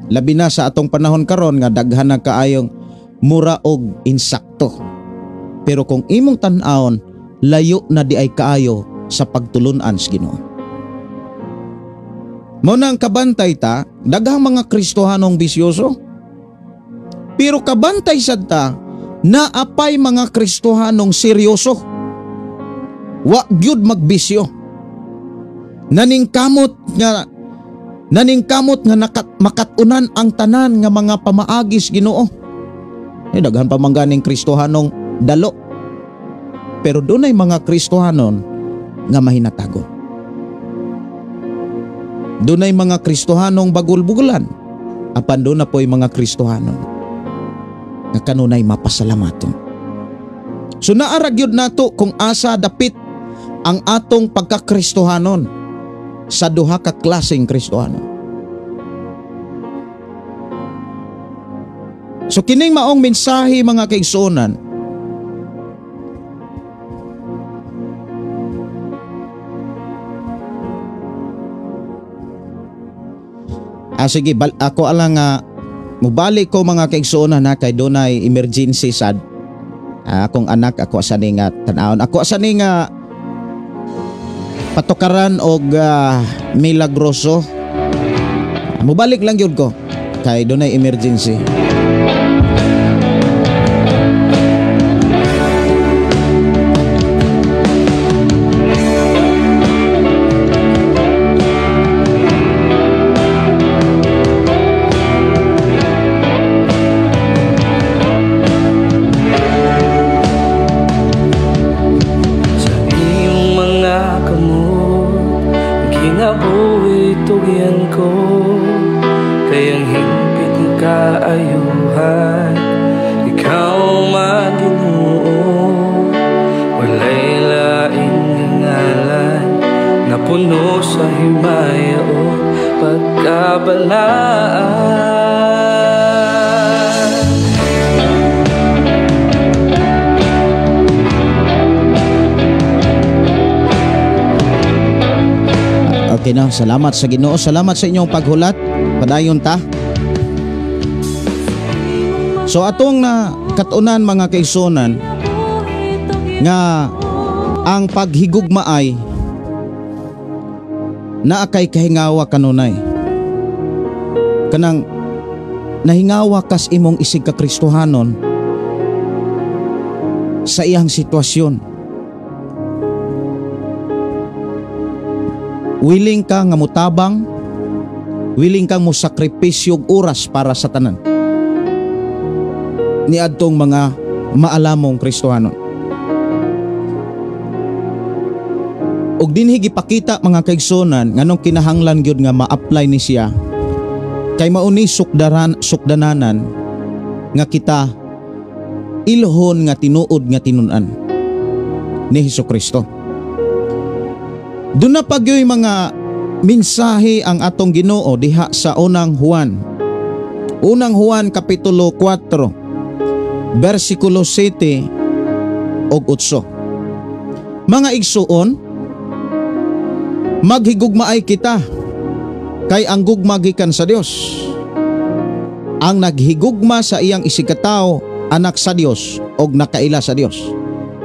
Labi na sa atong panahon karon nga daghan na kaayong mura og insakto. Pero kung imong tan-awon, layo na di ay kaayo sa pagtulunan sa Ginoo. Mao na ang kabantay ta, daghang mga Kristohanong bisyoso. Pero kabantay sad ta, naapay mga Kristohanong seryoso. Wa gyud magbisyo. Naningkamot nga makat-unan ang tanan nga mga pamaagis Ginoo. Eh, daghan pa man ganing Kristohanong dalo. Pero dunay mga Kristohanon nga mahinatagon. Dunay mga Kristohanong bagul-bugulan. Apan doon na po'y mga Kristohanon nga kanunay mapasalamaton. So naara gyud nato kung asa dapit ang atong pagkakristohanon sa duha ka klaseng Kristohanon. So kining maong mensahe mga kaigsuonan, sige, ako alang nga mubalik ko mga kaigsuonan ha, kay dunay emergency sad. Akong anak ako asa ni nga tan-awon. Ako asa ni nga patukaran og milagroso. Mubalik lang gyud ko kay dunay emergency. Okay na, salamat sa Ginoo, salamat sa inyong paghulat. Padayon ta. So atong na katunan mga kaigsuonan nga ang paghigugma ay naa kay kahingawa kanunay. Kanang nahingawa kas imong isig ka Kristohanon sa iyang sitwasyon. Willing ka nga mutabang, willing kang mosakripisyo og oras para sa tanan niadtong mga maalamong Kristohanon. Og dinhi gipakita mga kaigsuonan nganong kinahanglan gyud nga ma-apply ni siya kay mao ni sukdananan nga kita ilhon nga tinuod nga tinun-an ni Hesukristo. Doon na pagyoy mga mensahe ang atong Ginoo diha sa Unang Juan. Unang Juan kapitulo 4 bersikulo 7 ug 8. Mga igsuon, maghigugmaay kita kay ang gugma gikan sa Dios. Ang naghigugma sa iyang isigkatawo anak sa Dios og nakaila sa Dios.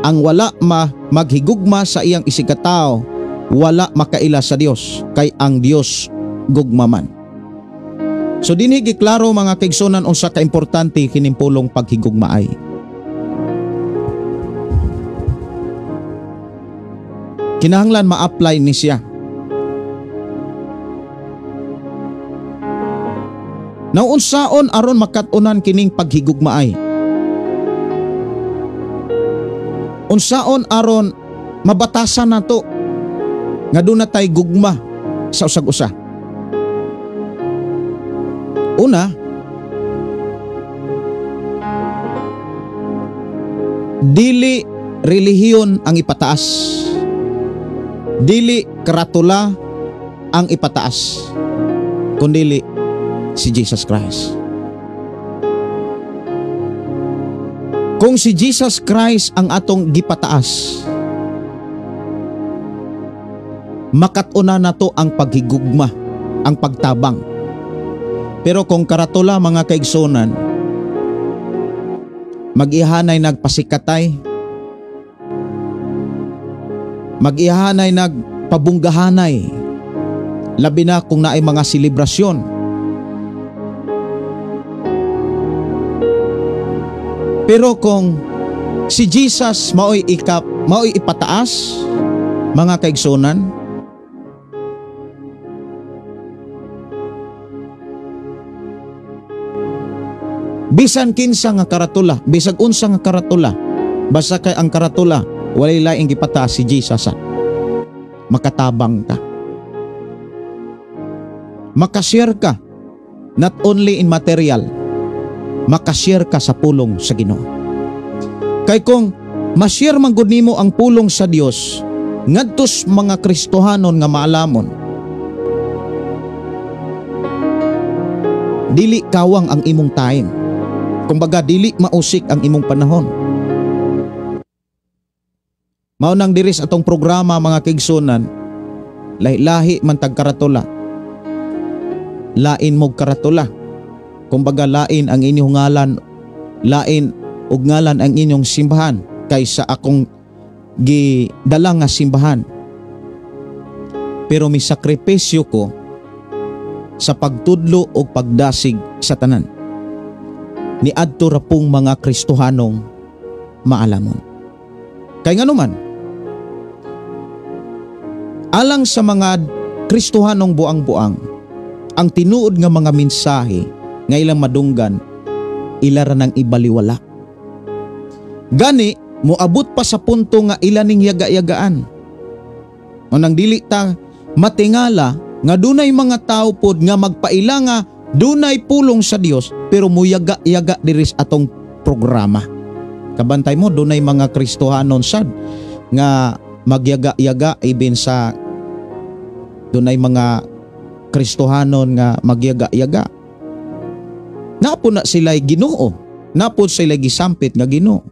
Ang wala maghigugma sa iyang isigkatawo wala makaila sa Dios kay ang Dios gugma man. So dinhi giklaro mga kaigsuonan unsa ka importante kining pulong paghigugmaay. Kinahanglan ma-apply ni siya. Naunsaon aron makat-unan kining paghigugmaay? Unsaon aron mabatasan nato nga doon na tay gugma sa usag-usa? Una, Dili relihiyon ang ipataas. Dili karatula ang ipataas, kundili si Jesus Christ. Kung si Jesus Christ ang atong gipataas, makat-una na to ang paghigugma, ang pagtabang. Pero kung karatula, mga kaigsunan, mag-ihanay nagpasikatay, mag-ihanay nagpabunggahanay, labi na kung naay mga selebrasyon. Pero kung si Jesus maoy ipataas, mga kaigsunan, bisan kinsa nga karatula, bisag unsa nga karatula, basta kay ang karatula walay laing gipataas si Jesus, makatabang ka. Makashare ka, not only in material, makashare ka sa pulong sa Ginoo. Kay kung ma-share man gud nimo ang pulong sa Dios ngadtos mga Kristohanon nga maalamon, dili kawang ang imong time. Kumbaga dili mausik ang imong panahon. Mao nang diris atong programa, mga kaigsunan, lahi-lahi man tag karatula. Lain mog karatula. Kumbaga lain ang inyong ngalan, lain og ngalan ang inyong simbahan kaysa akong gidala nga simbahan. Pero misakripisyo ko sa pagtudlo og pagdasig sa tanan. Niadto ra pong mga Kristohanong maalamon. Kay nganuman, alang sa mga Kristohanong buang-buang, ang tinuod nga mga mensahe nga ilang madunggan, ila ra nang ibaliwala. Gani, moabot pa sa punto nga ila ning yaga-yagaan. O nang dili ta matingala nga dunay mga tao pod nga magpaila nga dunay pulong sa Dios pero muyaga-yaga diris atong programa. Kabantay mo, dunay mga Kristohanon sad nga magyaga-yaga, ibin sa dunay mga Kristohanon nga magyaga-yaga. Napo na sila'y Ginoo, napo sila'y gisampit nga Ginoo.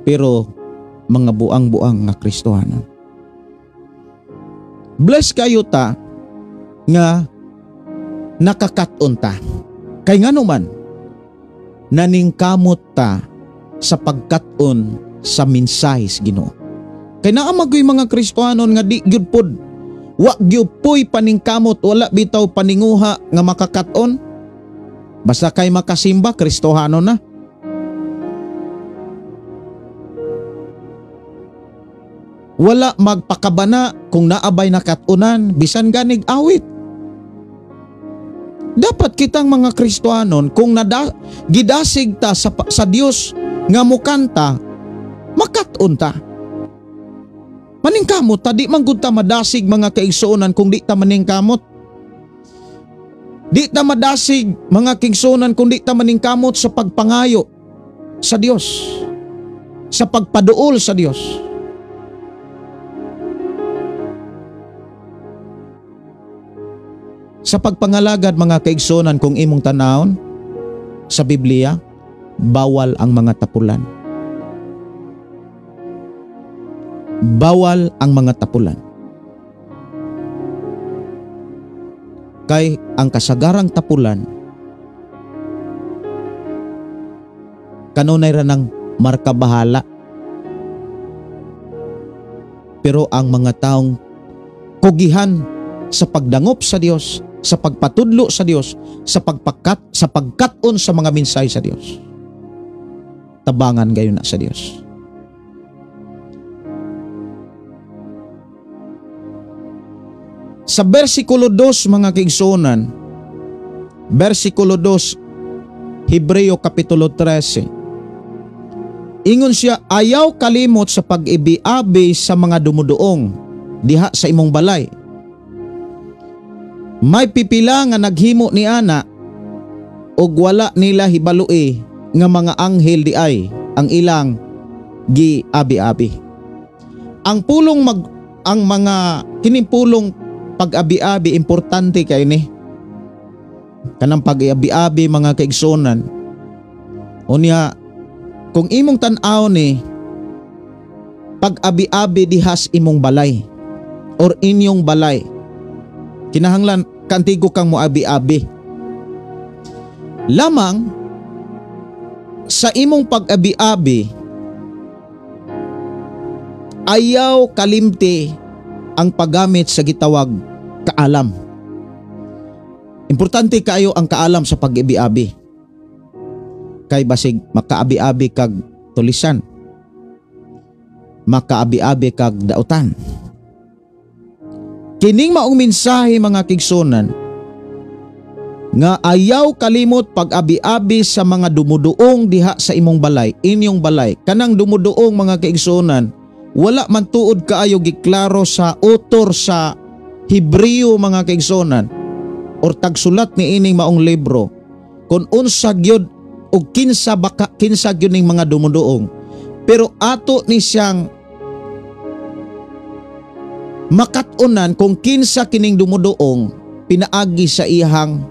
Pero mga buang-buang nga Kristohanon. Bless kayo ta nga nakakaton ta. Kay nganuman, naningkamot ta sa pagkat-on sa mensahe sa Ginoo. Kay naamagoy mga Kristohanon nga di gyud pod, wa gyud poy paningkamot, wala bitaw paninguha nga makakat-on. Basta kay makasimba, Kristohano na. Wala magpakabana kung naabay nakatunan, bisan ganig awit. Dapat kitang mga Kristohanon, kung gidasig ta sa Dios nga mukanta, makat-on ta. Maningkamot ta, di man gud ta madasig, mga kaigsuonan, kung di ta maningkamot. Di ta madasig, mga kaigsuonan, kung di ta maningkamot sa pagpangayo sa Dios, sa pagpaduol sa Dios. Sa pagpangalagad, mga kaigsuonan, kung imong tanawon sa Biblia, bawal ang mga tapulan. Bawal ang mga tapulan. Kay ang kasagarang tapulan kanunay ra ng markabahala. Pero ang mga taong kugihan sa pagdangop sa Dios, sa pagpatudlo sa Dios, sa pagkat-on sa mga mensahe sa Dios, tabangan gayon na sa Dios. Sa versikulo 2, mga kaigsuonan, versikulo 2, Hebreo Kapitulo 13, ingon siya, ayaw kalimot sa pag-ibiabi sa mga dumuduong diha sa imong balay. May pipila nga naghimo ni ana og wala nila hibalui nga mga anghel di ay ang ilang giabi-abi. Ang pulong ang mga kining pulong pag-abi-abi importante kay ni. Kanang pag-abi-abi mga kaigsunan. Unya kung imong tan-aw ni pag-abi-abi dihas imong balay or inyong balay, kinahanglan kantigo kang moabi-abi. Lamang sa imong pag-abi-abi, ayaw kalimti ang paggamit sa gitawag kaalam. Importante kaayo ang kaalam sa pag-abi-abi. Kay basig makaabi-abi kag tulisan, makaabi-abi kag dautan. Kining maong mensahe mga kigsunan nga ayaw kalimot pag-abi-abi sa mga dumuduong diha sa imong balay, inyong balay. Kanang dumuduong mga kaigsunan, wala man tuod kaayo giklaro sa author sa Hebreo mga kaigsunan or tagsulat ni ining maong libro kung unsa gyud og kinsa baka kinsa gyud ning mga dumuduong. Pero ato ni siyang makat-unan kung kinsa kining dumuduong pinaagi sa iyang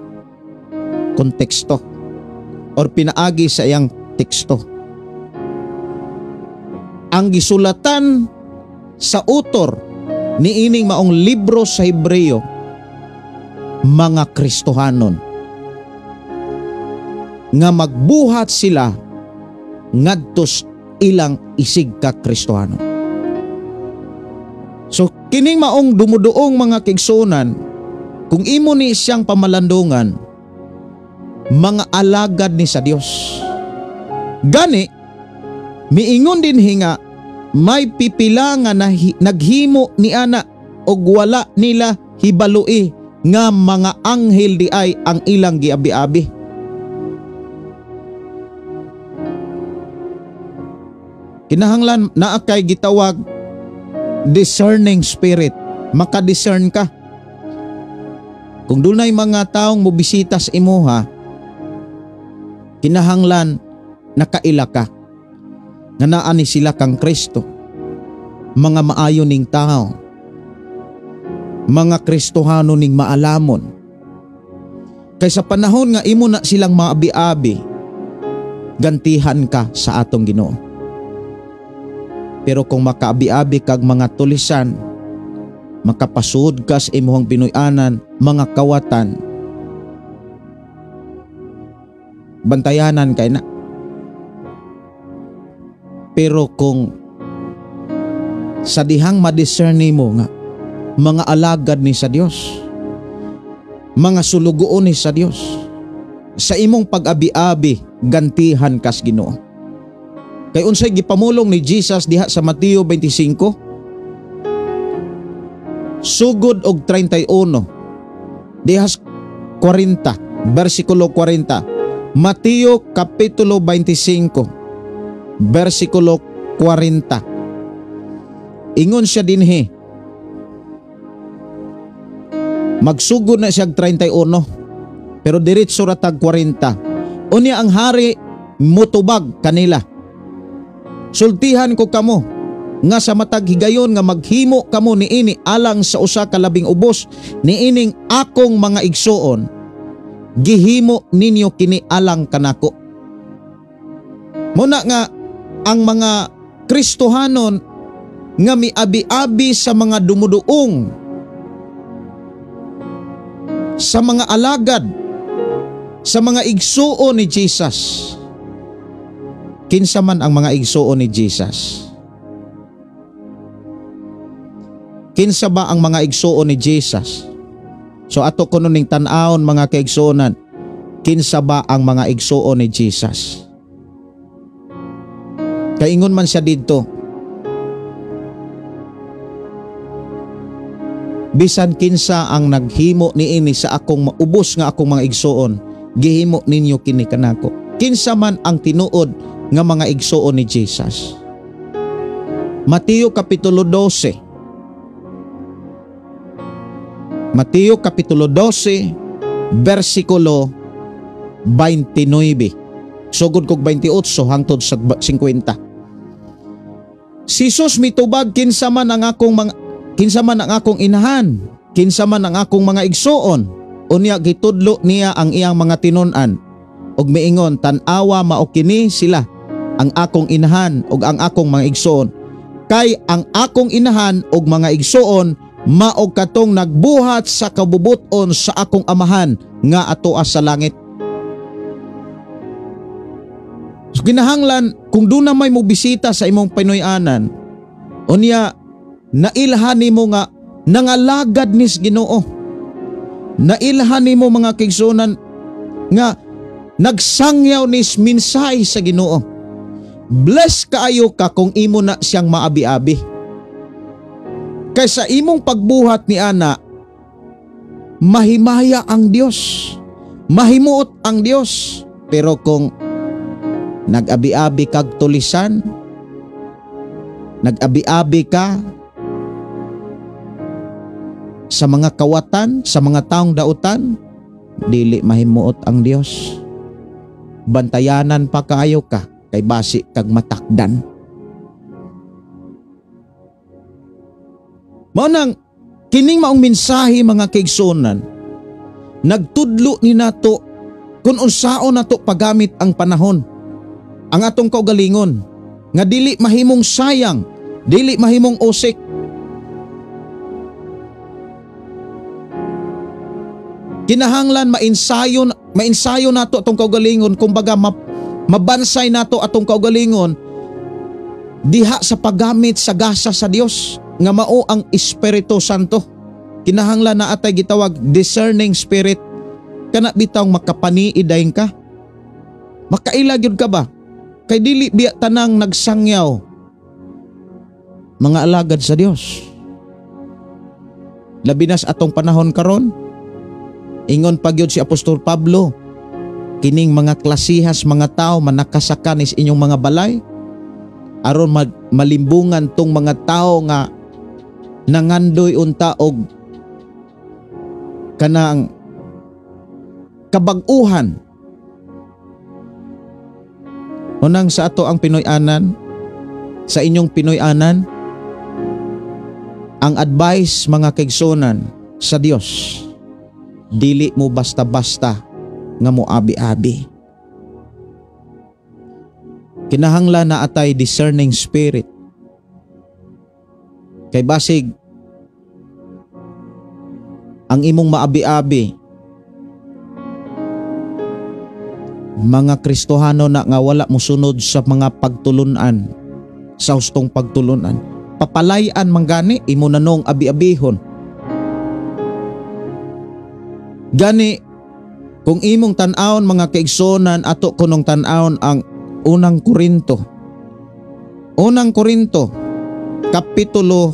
konteksto or pinaagi sa iyang teksto. Ang gisulatan sa author ni ining maong libro sa Hebreo, mga Kristohanon nga magbuhat sila ngadtos ilang isig ka Kristohanon. So kining maong dumuduong mga kigsunan, kung imo ni siyang pamalandungan, mga alagad ni sa Dios. Gani miingon din hinga may pipila nga naghimo ni ana og wala nila hibalui nga mga anghel di ay ang ilang giabi-abi. Kinahanglan naa kay gitawag discerning spirit. Maka-discern ka. Kung dunay mga taong mobisita sa imuha, kinahanglan nakaila ka nga naa ni sila kang Kristo. Mga maayo ning tao, mga Kristohano ning maalamon. Kay sa panahon nga imo na silang maabi-abi, gantihan ka sa atong Ginoo. Pero kung makaabi-abi kag mga tulisan, makapasud ka sa imong binuy-anan, mga kawatan, bantayanan kay na. Pero kung sa dihang madiscern nimo nga mga alagad ni sa Dios, mga sulugoon ni sa Dios, sa imong pag-abi-abi gantihan kas Ginoo. Kay unsay gipamulong ni Jesus diha sa Mateo 25 sugod og 31 diha 40 bersikulo 40. Mateo kapitulo 25 bersikulo 40. Ingon siya dinhi. Magsugod na siya 31 pero diretso ra tag 40. Unya ang hari motubag kanila. Sultihan ko kamo nga sa matag higayon nga maghimo kamo niini alang sa usa ka labing ubos niining akong mga igsuon, gihimo ninyo kini alang kanako. Muna nga ang mga Kristohanon nga miabi-abi sa mga dumuduong, sa mga alagad, sa mga igsuon ni Jesus. Kinsa man ang mga igsuon ni Jesus? Kinsa ba ang mga igsuon ni Jesus? So ato kuno ning tan-awon mga kaigsuonan, kinsa ba ang mga igsuon ni Jesus? Kaingon man siya didto, bisan kinsa ang naghimo niini sa akong maubos nga akong mga igsuon, gihimo ninyo kini kanako. Kinsa man ang tinuod nga mga igsuon ni Jesus? Mateo kapitulo 12. Mateo kapitulo 12 bersikulo 29. Sugod kog 28 hangtod sa 50. Si Jesus mitubag, kinsa man ang akong inahan, kinsa man ang akong mga igsuon. Unya gitudlo niya ang iyang mga tinun-an ug miingon, tan-awa mao kini sila ang akong inahan ug ang akong mga igsuon. Kay ang akong inahan ug mga igsuon mao katong nagbuhat sa kabubuton sa akong amahan nga atoa sa langit. So, kinahanglan kung doon na may mobisita sa imong Pinoy-anan, unya nailhan nimo nga nangalagad nis Ginoo. Nailhan nimo mga kaigsuonan nga nagsangyaw nis mensahe sa Ginoo. Bless kaayo ka kung imo na siyang maabi-abi. Kay sa imong pagbuhat ni ana, mahimaya ang Dios, mahimuot ang Dios. Pero kung nag-abi-abi kag tulisan, nag-abi-abi ka sa mga kawatan, sa mga taong dautan, dili mahimuot ang Dios. Bantayanan pa kaayo ka kay basi kag matakdan. Mao nang kining maong mensahe mga kaigsuonan, nagtudlo ni nato kung unsaon nato paggamit ang panahon, ang atong kaugalingon, nga dili mahimong sayang, dili mahimong usik. Kinahanglan mainsayo nato atong kaugalingon, kumbaga mabansay nato atong kaugalingon diha sa paggamit sa gasa sa Dios nga mao ang Espiritu Santo. Kinahanglan na atay gitawag discerning spirit, kana bitaw makapaniidayon ka, makaila gyud ka ba? Kay dili biya tanang nagsangyaw mga alagad sa Dios. Labi na sa atong panahon karon, ingon pa gyud si Apostol Pablo, kining mga klasihas mga tao manakasaka nis inyong mga balay aron malimbungan tong mga tao nga nangandoy unta og kanang kabag-uhan. Unang sa ato ang Pinoy-anan, sa inyong Pinoy-anan, ang advice mga kaigsuonan sa Dios, dili mo basta-basta nga mo abi-abi. Kinahanglan na atay discerning spirit. Kay basig ang imong maabi-abi, mga Kristohano na nga wala mosunod sa mga pagtulunan, sa hustong pagtulunan, papalayan man gani imo na nong abi-abihon. Gani kung imong tan-awon mga kaigsuonan, ato kunong tan-awon ang Unang Korinto. Unang Korinto kapitulo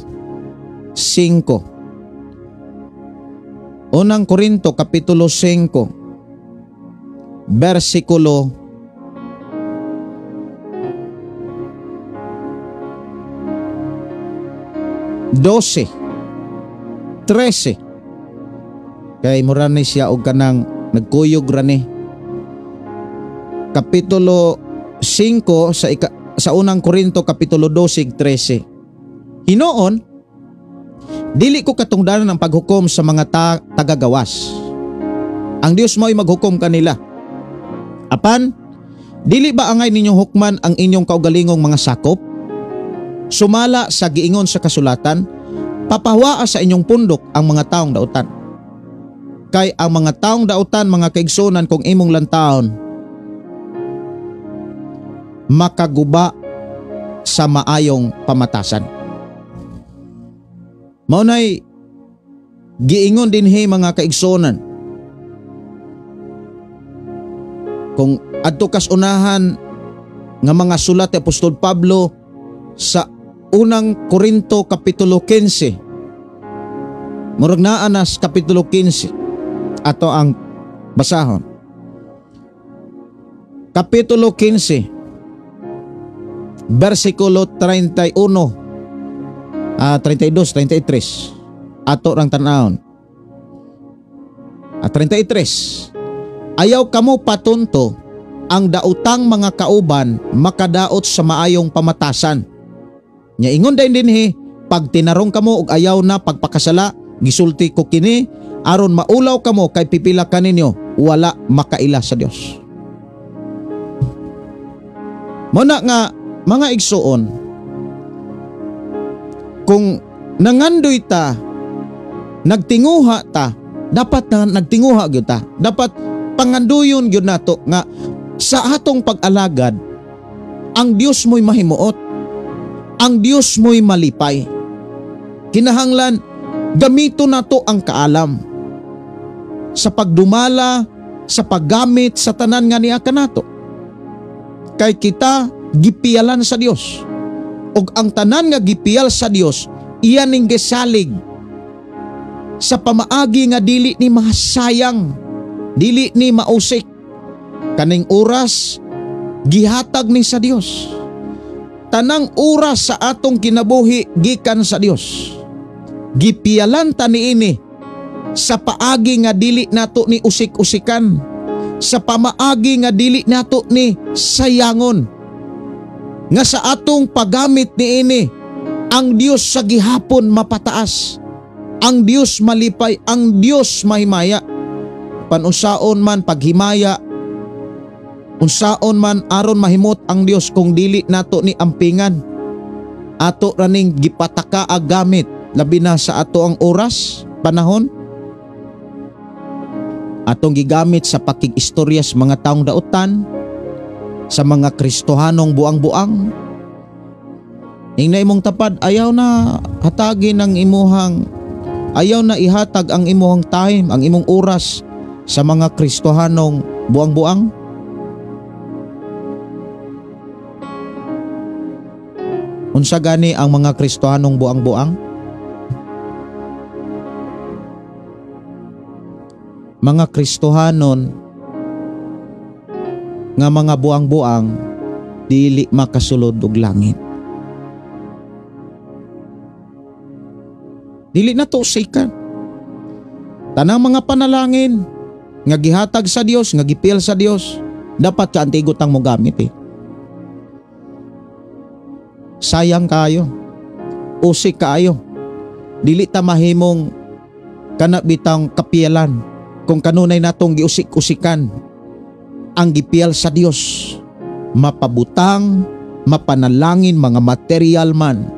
5. Unang Korinto kapitulo 5 bersikulo 12, 13. Kay mura ni siya og kanang nagkuyog ra ni. Kapitulo 5 sa Unang Korinto kapitulo 12, 13. Hinoon, dili ko katungdanan ang paghukom sa mga tagagawas. Ang Dios mo'y maghukom kanila. Apan, dili ba angay ninyong hukman ang inyong kaugalingong mga sakop? Sumala sa giingon sa kasulatan, papahwaa sa inyong pundok ang mga taong dautan. Kay ang mga taong dautan, mga kaigsunan, kung imong lantaon, makaguba sa maayong pamatasan. Maunay giingon dinhi mga kaigsunan, kung adto kas unahan nga mga sulat ni Apostol Pablo sa Unang Korinto kapitulo 15, murag naa na sa kapitulo 15, ato ang basahon. Kapitulo 15 bersikulo 31, 32, 33, ato rang tan-awon. 33, ayaw kamo patunto, ang daotang mga kauban makadaot sa maayong pamatasan. Nya ingon din dinhi, pag tinarong kamo og ayaw na pagpakasala, gisulti ko kini aron maulaw kamo kay pipila kaninyo wala makaila sa Dios. Muna nga mga igsuon, kung nangandoy ta, nagtinguha ta, dapat na nagtinguha gyud ta. Dapat panganduyon gyud nato nga sa atong pag-alagad ang Dios mo'y mahimuot, ang Dios mo'y malipay. Kinahanglan gamito nato ang kaalam sa pagdumala, sa paggamit sa tanan nga niya kanato. Kay kita gipiyalan sa Dios. Og ang tanan nga gipiyal sa Dios, iya ning gisalig sa pamaagi nga dili ni masayang, dili ni mausik. Kaning oras gihatag ni sa Dios. Tanang oras sa atong kinabuhi gikan sa Dios. Gipiyalan ta niini sa paagi nga dili nato ni usik-usikan, sa pamaagi nga dili nato ni sayangon. Nga sa atong paggamit niini, ang Dios sa gihapon mapataas, ang Dios malipay, ang Dios mahimaya. Panusaon man paghimaya, unsaon man aron mahimot ang Dios kung dili nato ni ampingan. Ato raning gipataka ag gamit, labi na sa ato ang oras, panahon. Atong gigamit sa pakig-istorya sa mga taong dautan, sa mga Kristohanong buang-buang. Ingna imong tapad, ayaw na hatagin ang imuhang, ayaw na ihatag ang imuhang time, ang imong oras sa mga Kristohanong buang-buang. Unsa gani ang mga Kristohanong buang-buang? Mga Kristohanon nga mga buang-buang dili makasulod og langit. Dili na to usikan. Tanang mga panalangin nga gihatag sa Dios, nga gipil sa Dios, dapat kaantigot ang mogamit eh. Sayang kayo, usik kaayo. Dili ta mahimong kana bitang kapiyalan kung kanunay natong giusik-usikan ang gipiyal sa Dios, mapabutang, mapanalangin, mga material man,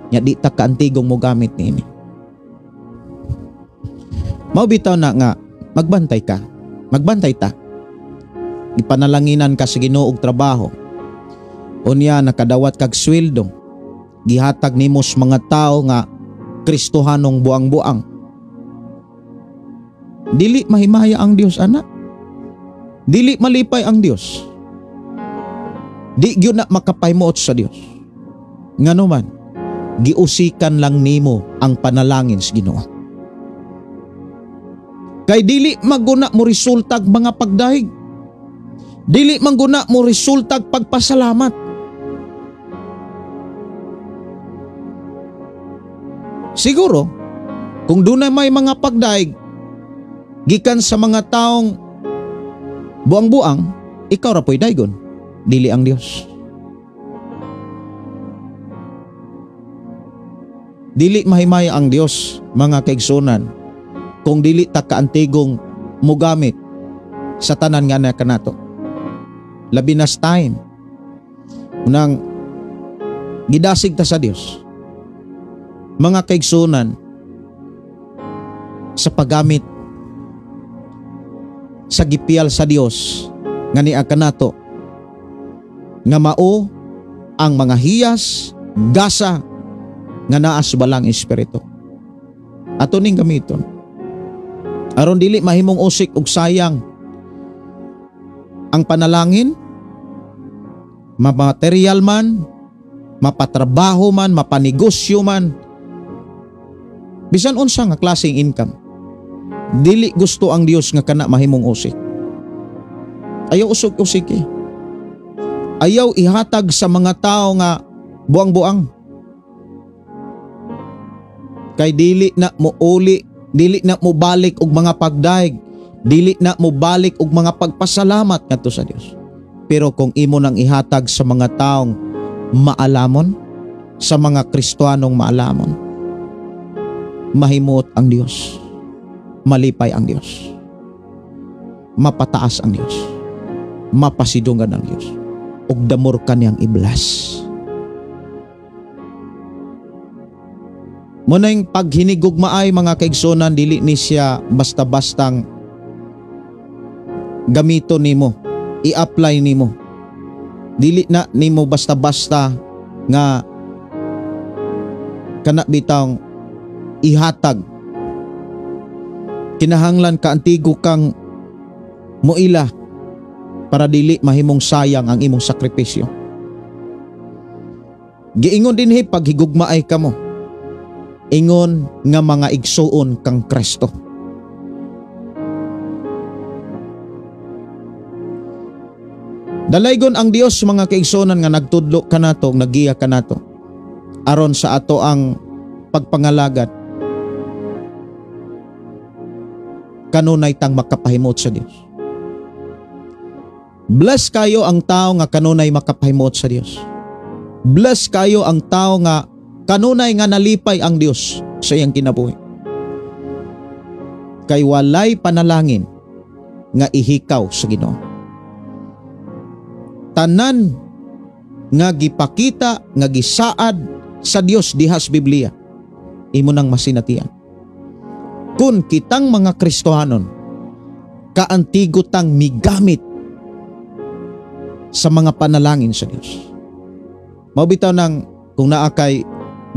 nya di ta kaantigong mogamit niini. Mao bitaw na nga magbantay ka, magbantay ta. Ipanalanginan ka sa Ginoo og trabaho. Unya nakadawat kag sweldo, gihatag nimo sa mga tao nga Kristohanong buang-buang. Dili mahimaya ang Dios, anak. Dili malipay ang Dios. Di gyud na makapahimuot sa Dios. Ngano man, giusikan lang nimo ang panalangin sa Ginoo. Kay dili maguna mo resultag mga pagdahig. Dili mangguna mo resultag pagpasalamat. Siguro, kung dunay may mga pagdaig gikan sa mga taong buang-buang, ikaw ra po'y daygon, dili ang Dios. Dili mahimaya ang Dios, mga kaigsunan, kung dili ta kaantigong mogamit sa tanan nga na kanato. Labi na sa time unang gidasig ta sa Dios, mga kaigsunan, sa paggamit sa gipiyal sa Dios nga niya kanato, nga mao ang mga hiyas, gasa nga naa sa balang espiritu. Ato ning gamiton aron dili mahimong usik og sayang ang panalangin, mamaterial man, mapatrabaho man, mapanegosyo man, bisan unsa nga klaseng income. Dili gusto ang Dios nga kana mahimong usik. Ayaw usok-usik eh. Ayaw ihatag sa mga tao nga buang-buang. Kay dili na mo uli, dili na mo balik og mga pagdaig, dili na mo balik og mga pagpasalamat ngadto sa Dios. Pero kung imo nang ihatag sa mga taong maalamon, sa mga Kristohanong maalamon, mahimuot ang Dios, malipay ang Dios, mapataas ang Dios, mapasidungan ang Dios, ug damor kaniyang iblas. Munang paghinigugmaay mga kaigsunan, dili ni siya basta-bastang gamito nimo, i-apply nimo. Dili na nimo basta-basta nga kana bitang ihatag. Kinahanglan kaantigo kang moila para dili mahimong sayang ang imong sakripisyo. Giingon dinhi paghigugmaay kamo, ingon nga mga igsuon kang Kristo. Dalaygon ang Dios mga kaigsuonan nga nagtudlo kanato, naggiya kanato aron sa ato ang pagpangalagad, kanunay tang makapahimot sa Dios. Bless kayo ang tao nga kanunay makapahimot sa Dios. Bless kayo ang tao nga kanunay nga nalipay ang Dios sa iyang kinabuhi. Kay walay panalangin nga ihikaw sa Ginoo. Tanan nga gipakita nga gisaad sa Dios diha sa Biblia, imo nang masinatian. Kung kitang mga Kristohanon kaantigo tang migamit sa mga panalangin sa Dios. Mao bitaw nang kung naa kay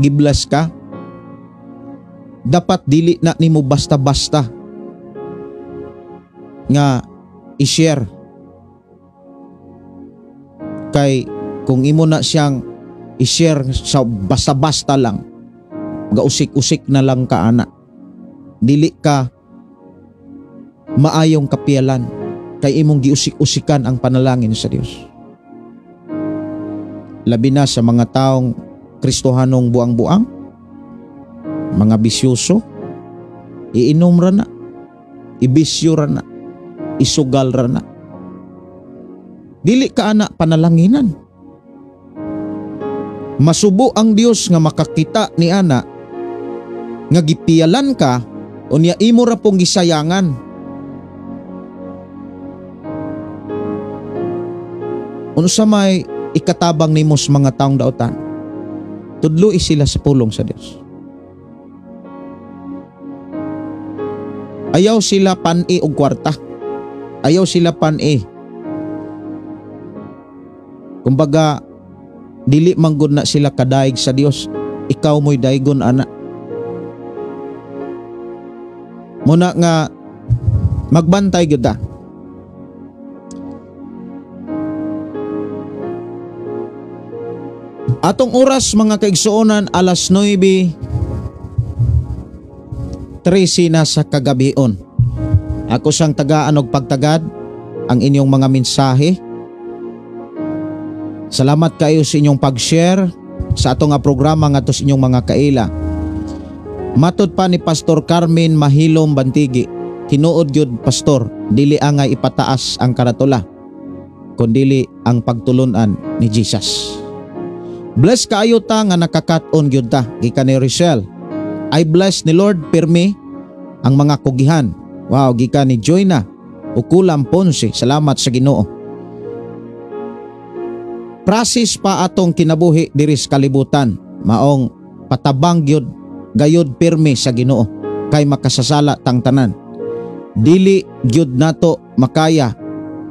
gibless ka, dapat dili na nimo basta-basta nga i-share. Kay kung imo na siyang i-share sa basta-basta lang, gausik-usik na lang ka ana. Dili ka maayong kapiyalan kay imong giusik-usikan ang panalangin sa Dios. Labi na sa mga taong Kristohanong buang-buang, mga bisyoso, iinom ra na, ibisyo ra na, isugal ra na. Dili ka ana panalanginan. Masubo ang Dios nga makakita ni ana nga gipiyalan ka, unya imo ra pong gisayangan. Unsa may ikatabang nimo sa mga taong dautan? Tudloi sila sa pulong sa Dios. Ayaw sila pan-i og kwarta. Ayaw sila pan-i. Kumbaga, dili manggod na sila kadaig sa Dios. Ikaw mo'y daigon ana. Muna nga magbantay gyud ta. Atong oras mga kaigsuonan, alas 9:13 na sa kagabion. Ako sang tagaan og pagtagad ang inyong mga mensahe. Salamat kayo sa inyong pag-share sa atong nga programa ngadto sa inyong mga kaila. Matod pa ni Pastor Carmen Mahilom Bantigi, tinuod gyud pastor, dili angay ipataas ang karatula, kundili ang pagtulunan ni Jesus. Bless kaayo ta nga nakakat-on gyud ta gikan ni Richelle. I bless ni Lord pirmi ang mga kugihan. Wow, gikan ni Joyna Ukulam Ponce. Salamat sa Ginoo. Prasis pa atong kinabuhi diri sa kalibutan, maong patabang gyud gayud pirmi sa Ginoo kay makasasala tang tanan. Dili gyud nato makaya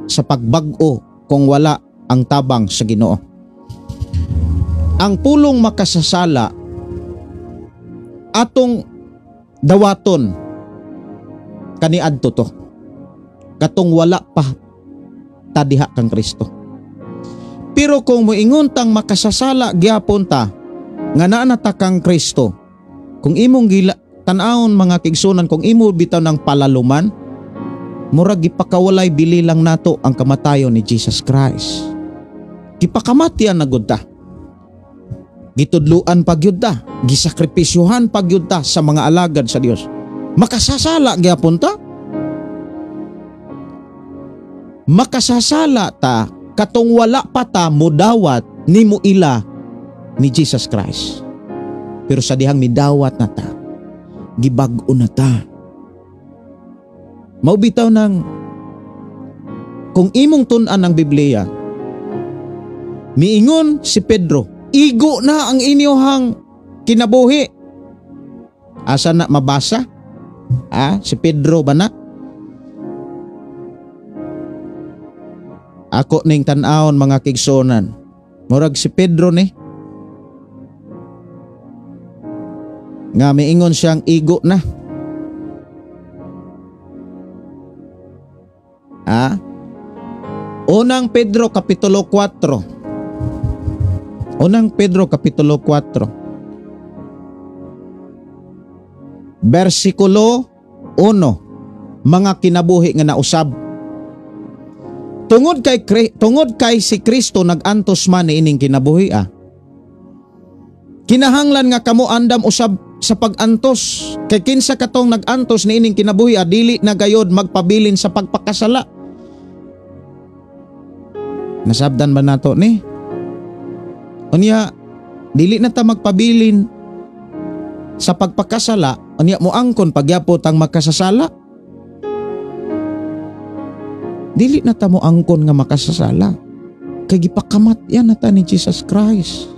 sa pagbag-o kung wala ang tabang sa Ginoo. Ang pulong makasasala atong dawaton kaniadto to, katong wala pa tadiha kang Kristo. Pero kung moingon tang makasasala gyapon ta nga naa na ta kang Kristo, kung imong gila tan-awon mga kigsunan, kung imo bitaw ng palaluman, murag gipakawalay bili lang nato ang kamatayon ni Jesus Christ. Gipakamatian na gud ta. Gitudluan pa gyud ta, gisakripisyuhan pa gyud ta sa mga alagad sa Dios. Makasasala gyapon ta. Makasasala ta Katong wala pa ta modawat nimo ila ni Jesus Christ. Pero sa dihang midawat na ta, gibag-o na ta. Mao bitaw nang kung imong tun-an ang Biblia, miingon si Pedro, igo na ang inyohang kinabuhi. Asa na mabasa? Ah, si Pedro ba na? Ako ning tan-awon mga kigsunan. Murag si Pedro ni. Nga miingon siyang igo na. Ah? Unang Pedro Kapitulo 4. Unang Pedro Kapitulo 4. Bersikulo 1. Mga kinabuhi nga nausab. Tungod kay si Kristo nag-antos man niining kinabuhi ah. Kinahanglan nga kamo andam usab sa pag-antos. Kay kinsa katong nag-antos niining kinabuhi ah, dili na gayod magpabilin sa pagpakasala. Nasabdan ba nato ni? Unya dili na ta magpabilin sa pagpakasala, unya moangkon pagyapot ang makasasala. Dili na ta moangkon nga makasasala. Kay gipakamat yan na ta ni Jesus Christ.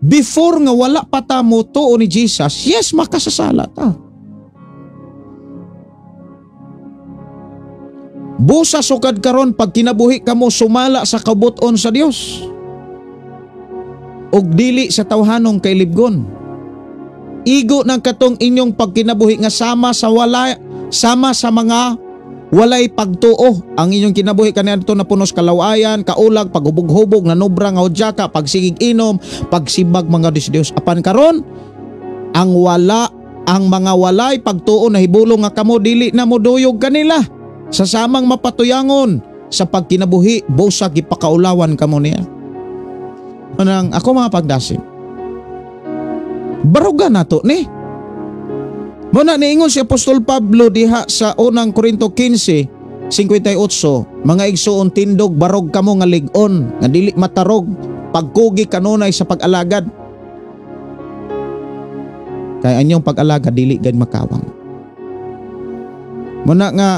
Before nga wala pa ta motuo ni Jesus, yes, makasasala ta. Busa sukad karon pag kinabuhi kamo sumala sa kabuton sa Dios. Og dili sa tawhanong kailibgon. Igo ng katong inyong pagkinabuhi nga sama sa wala, sama sa mga walay pagtuo. Ang inyong kinabuhi kaniadto na punos kalawayan, kaulag, paghubog-hubog, nanobra nga hudyaka, pagsigig inom, pagsibag mga Diyos. Apan karon, ang wala, ang mga walay pagtuo na hibulong nga kamo dili na moduyog kanila. Sa samang mapatuyangon sa pagkinabuhi, busa gipakaulawan kamo niya. Anang ako mga pagdasim, baruga nato ni. Muna niingon si Apostol Pablo diha sa unang Korinto 15:58, mga igsuon tindog barog kamo nga lig-on, nga dili matarog, pagkugi kanunay sa pag-alagad. Kay anyong pag-alagad dili gid makawang. Muna nga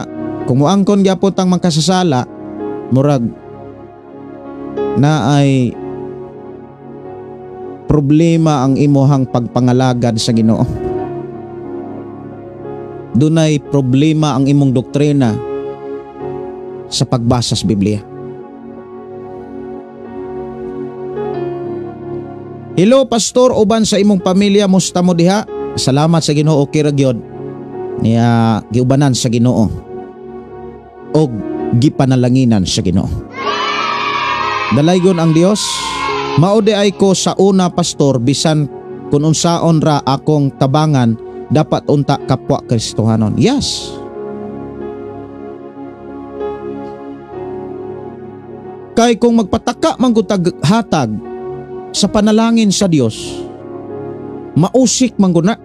kung moangkon gyapon tang makasasala, murag na ay problema ang imuhang pagpangalagad sa Ginoo. Dunay problema ang imong doktrina sa pagbasa sa Biblia. Hello pastor, uban sa imong pamilya, musta mo diha? Salamat sa Ginoo, okay ra gyud. Niya giubanan sa Ginoo og gipanalanginan sa Ginoo. Dalaygon ang Dios. Mao di ay ko sa una pastor, bisan kun unsaon ra akong tabangan, dapat unta kapwa Kristohanon. Yes. Kay kung magpataka man gud hatag sa panalangin sa Dios, mausik man gud na.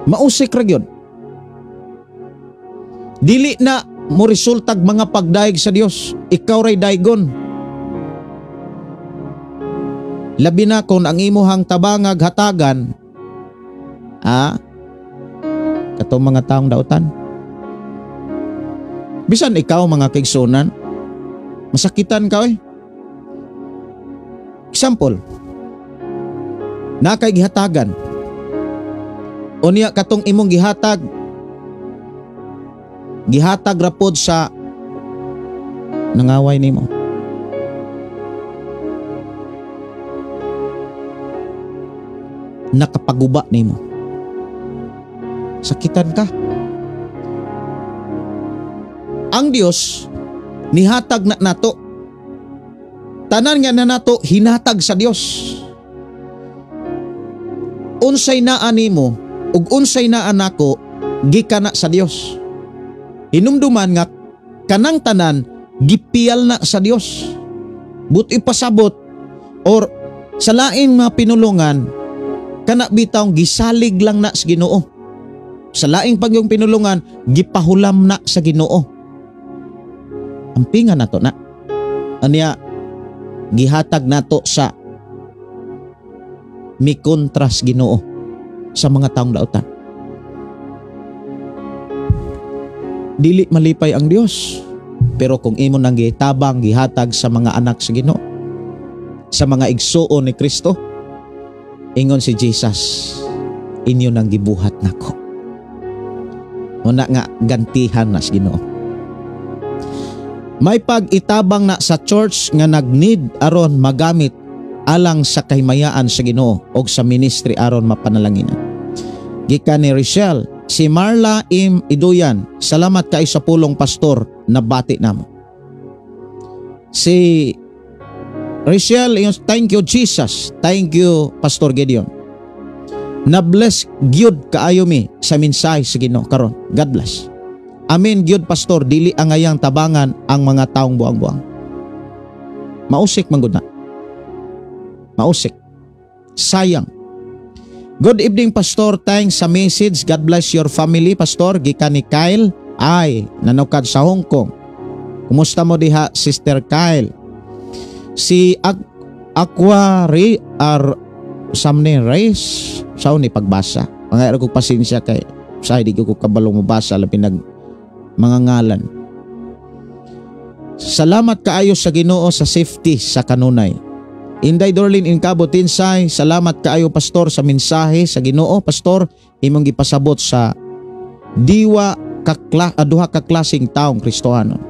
Mausik ra gyud. Dili na mo resultag mga pagdayeg sa Dios. Ikaw ray daygon. Labi na kung ang imuhang tabangag hatagan, katong mga taong dautan. Bisan ikaw mga kaigsunan, masakitan ka oy. Example, nakay gihatagan. Unya katong imong gihatag, gihatag ra pod sa nangaway nimo. Nakapaguba nimo. Sakitan ka. Ang Dios nihatag na nato. Tanan nga na nato hinatag sa Dios. Unsay naa nimo ug unsay naa nako gikan na sa Dios. Hinumduman nga kanang tanan gipiyal na sa Dios. But ipasabot or sa laing mga pinulungan kana bitawng gisalig lang na sa Ginoo. Sa laing pagyong pinulungan gipahulam na sa Ginoo. Ampingan nato na. Anya gihatag nato sa mikontras Ginoo sa mga taong dautan. Dili malipay ang Dios, pero kung imo nang gitabang gihatag sa mga anak sa Ginoo, sa mga igsuon ni Kristo, ingon si Jesus, inyo nang gibuhat nako. Una nga gantihan na sa Ginoo. May pag-itabang na sa church nga nag-need aron magamit alang sa kahimayaan sa Ginoo og sa ministry aron mapanalanginan. Gikan ni Richelle, si Marla M. Iduyan, salamat kay sa pulong pastor, nabati namo. Si Richelle, thank you Jesus, thank you Pastor Gideon. Na-bless gyud kaayo mi sa mensahe sa Ginoo karon. God bless. Amen gyud pastor, dili angayang tabangan ang mga taong buang-buang. Mausik man gud na. Mausik. Sayang. Good evening pastor, thanks sa message. God bless your family pastor. Gikan ni Kyle ay nanukad sa Hong Kong. Kumusta mo diha Sister Kyle? Si Aqua Re ar Samne Reyes sao ni pagbasa. Mga ko pasensya kay sa di ko kabalo mobasa labi nag mga ngalan. Salamat kaayo sa Ginoo sa safety sa kanunay. Inday Dorlin Incabo Tinsay, salamat kaayo pastor sa mensahe sa Ginoo. Pastor, imong gipasabot sa diwa duha ka klaseng taong Kristohanon.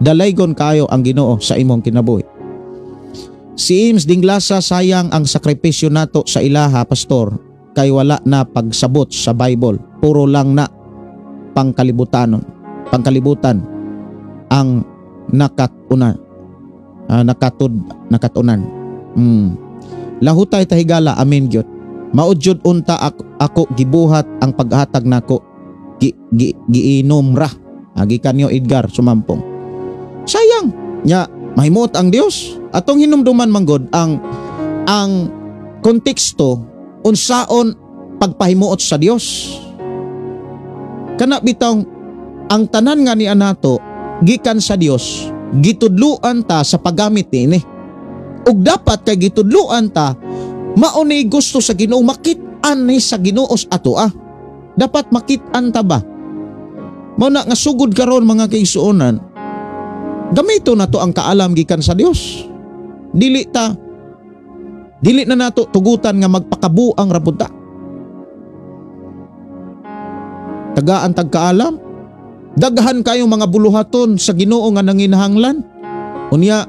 Dalaygon kaayo ang Ginoo sa imong kinabuhi. Si Ims Dinglasa, sayang ang sakripisyo nato sa ilaha pastor kay wala na pagsabot sa Bible, puro lang na pangkalibutan ang nakatunan. Nakatunan. Lahutay tahigala, amen gyud. Maudjud unta ako gibuhat ang paghatag nako giinom ra. Gikan niyo Edgar Sumampong. Sayang nya mahimuot ang Dios. Atong hinumduman manggod ang konteksto unsaon pagpahimuot sa Dios. Kana bitong ang tanan nga ni anato gikan sa Dios, gitudluan ta sa paggamit niini. Ug dapat kay gitudluan ta mao ni gusto sa Ginoo, makit-an ni sa Ginoo ato ah. Dapat makit-an ta ba? Mao na nga sugod karon mga kaigsuonan, gamito na to ang kaalam gikan sa Dios. Dili na nato tugutan nga magpakabuang ra pud ta. Tagaan tag kaalam, daghan kayong mga buluhaton sa Ginoo nga nanginahanglan. Unya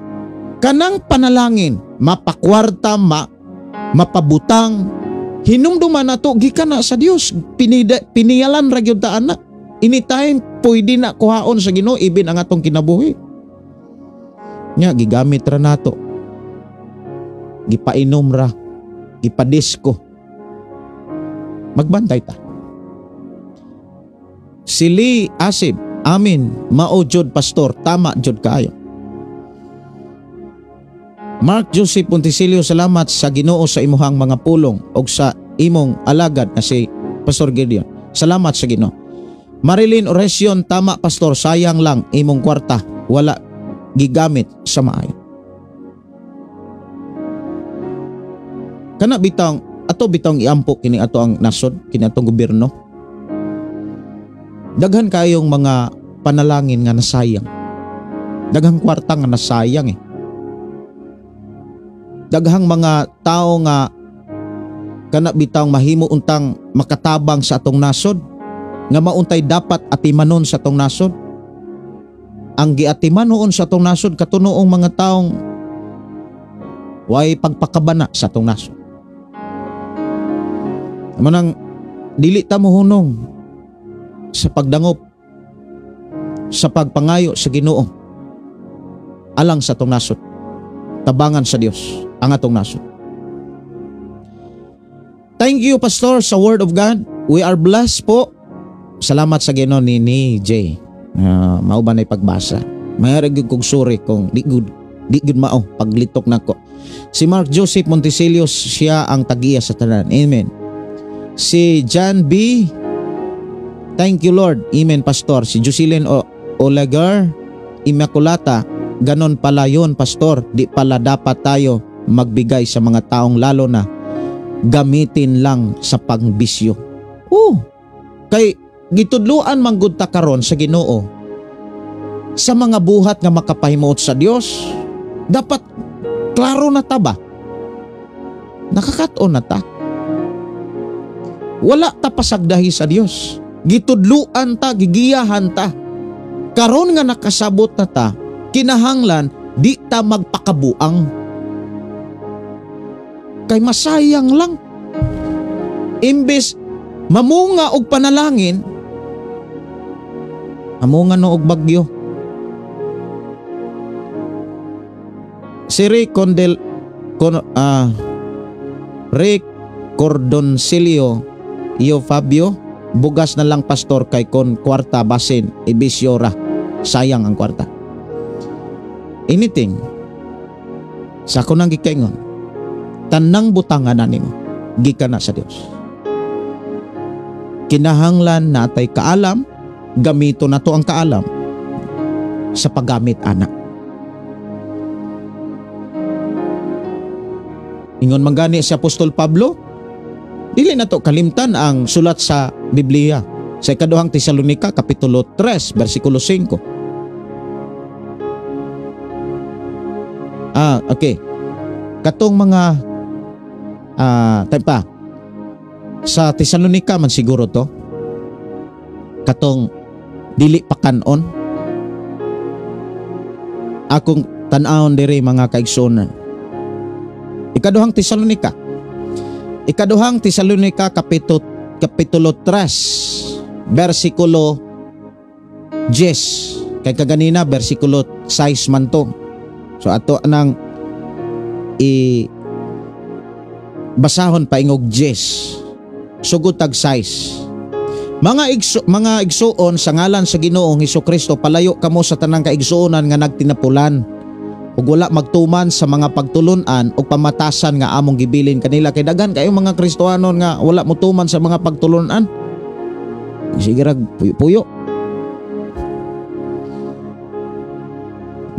kanang panalangin, mapakwarta, mapabutang, hinumduman nato gikan na sa Dios. Piniyalan ra gyud ta ana. Anytime pwede na kuhaon sa Ginoo ibin ang atong kinabuhi. Nya gigamit ra nato. Gipainom ra, gipadisko. Magbantay ta. Si Lee Asib, amin, mao jud pastor, tama jud kaayo. Mark Joseph Pontisilio, salamat sa Ginoo sa imuhang mga pulong og sa imong alagad na si Pastor Gideon. Salamat sa Ginoo. Marilyn Oresion, tama pastor, sayang lang imong kwarta, wala gigamit sa maayo. Kana bitang ato bitang iampo kini ato ang nasod, kini atong gobyerno. Daghan kayong mga panalangin nga nasayang. Daghang kwarta nga nasayang eh. Daghang mga tao nga kana bitang mahimo untang makatabang sa atong nasod, nga mauntay dapat atimanon sa atong nasod. Ang giatimanon sa atong nasod katunoong mga taong way pagpakabana sa atong nasod. Manang dili ta mohunong sa pagdangop, sa pagpangayo sa Ginoo alang sa atong nasod. Tabangan sa Dios ang atong nasod. Thank you pastor sa word of God. We are blessed po. Salamat sa Ginoo ni Jay. Mao ba na pagbasa? Mayari gyud kog sorry kung di good mao paglitok nako. Si Mark Joseph Montecillo, siya ang tagiya sa tanan. Amen. Si John B, thank you Lord. Amen pastor. Si Jocelyn Olegar, Immaculata, ganon pala yun, pastor, di pala dapat tayo magbigay sa mga taong lalo na gamitin lang sa pangbisyo. Oh, kay gitudluan manggod ta karon sa Ginoo sa mga buhat nga makapahimuot sa Dios. Dapat klaro na ta ba? Nakakaton na ta. Wala ta pasagdahi sa Dios. Gitudluan ta, gigiyahan ta. Karon nga nakasabot na ta, kinahanglan di ta magpakabuang. Kay masayang lang. Imbes mamunga og panalangin, mamunga no og bagyo. Si Rick Rick Cordoncillo Iyo Fabio, bugas na lang pastor kay kon kwarta basin ibisyo ra, sayang ang kwarta. Anything sa ako nang gikaingon, tanang butangan na nimo gikan na sa Dios. Kinahanglan natay kaalam, gamito na to ang kaalam sa paggamit ana. Ingon man gani si Apostol Pablo, dili na to kalimtan ang sulat sa Biblia sa ikaduhang Tesalonika kapitulo 3 bersikulo 5. Okay. Katong mga pa sa Tesalonika man siguro to, katong dili pakanon. Akong tan-awon diri mga kaigsuonan. Ikaduhang Tesalonika. Ikaduhang Tesalonika kapitulo 3 bersikulo 10. Kay kaganina bersikulo 6 man to. So ato nang i basahon paingog 10. Sugod tag 6. Mga igsuon sa ngalan sa Ginoong Hesukristo, palayo kamo sa tanang kaigsuonan nga nagtinapulan ug wala magtuman sa mga pagtulun-an o pamatasan nga among gibilin kanila. Kay daghan kayo mga Kristohanon nga wala motuman sa mga pagtulun-an. Sige rag puyo-puyo.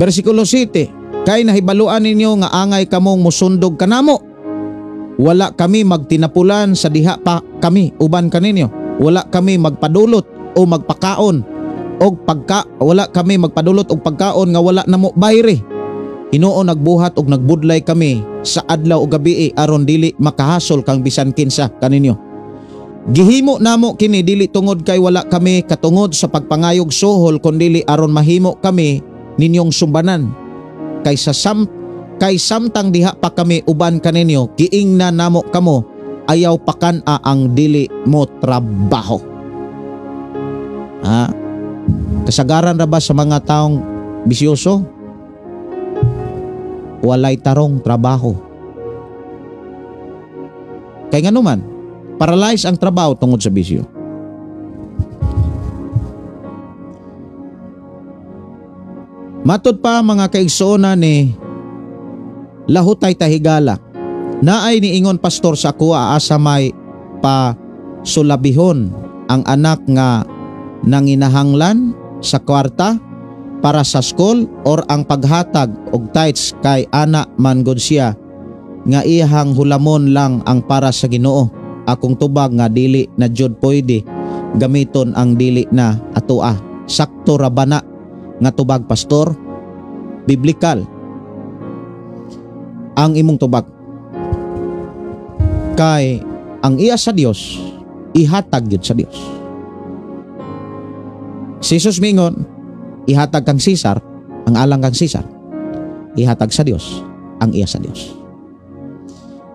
Bersikulo 7, kay nahibaluan ninyo nga angay kamong musundog kanamo. Wala kami magtinapulan sa diha pa kami uban kaninyo. Wala kami magpadulot o magpakaon og pagka wala kami magpadulot og pagkaon nga wala namo bayri. Hinuon nagbuhat og nagbudlay kami sa adlaw o gabi aron dili makahasol kang bisan kinsa kaninyo. Gihimo namo kini dili tungod kay wala kami katungod sa pagpangayog suhol, kundili aron mahimo kami ninyong sumbanan. Kay kay samtang diha pa kami uban kaninyo, giingna namo kamo ayaw pakan-a ang dili mo trabaho. Ha? Kasagaran ra ba sa mga taong bisyoso? Walay tarong trabaho. Kay nganuman, paralyze ang trabaho tungod sa bisyo. Matod pa mga kaigsoona ni Lahutay Tahigala, naay niingon pastor sa kuha asa may pa sulabihon ang anak nga nanginahanglan sa kwarta para sa school or ang paghatag og tithes kay ana man gud siya nga iyahang hulamon lang ang para sa Ginoo. Akong tubag nga dili na jud pwede gamiton ang dili na atoa. Sakto ra ba na nga tubag pastor? Biblikal ang imong tubag. Kay ang iya sa Dios ihatag gyud sa Dios. Si Jesus mingon, ihatag kang Cesar ang alang kang Cesar, ihatag sa Dios ang iya sa Dios.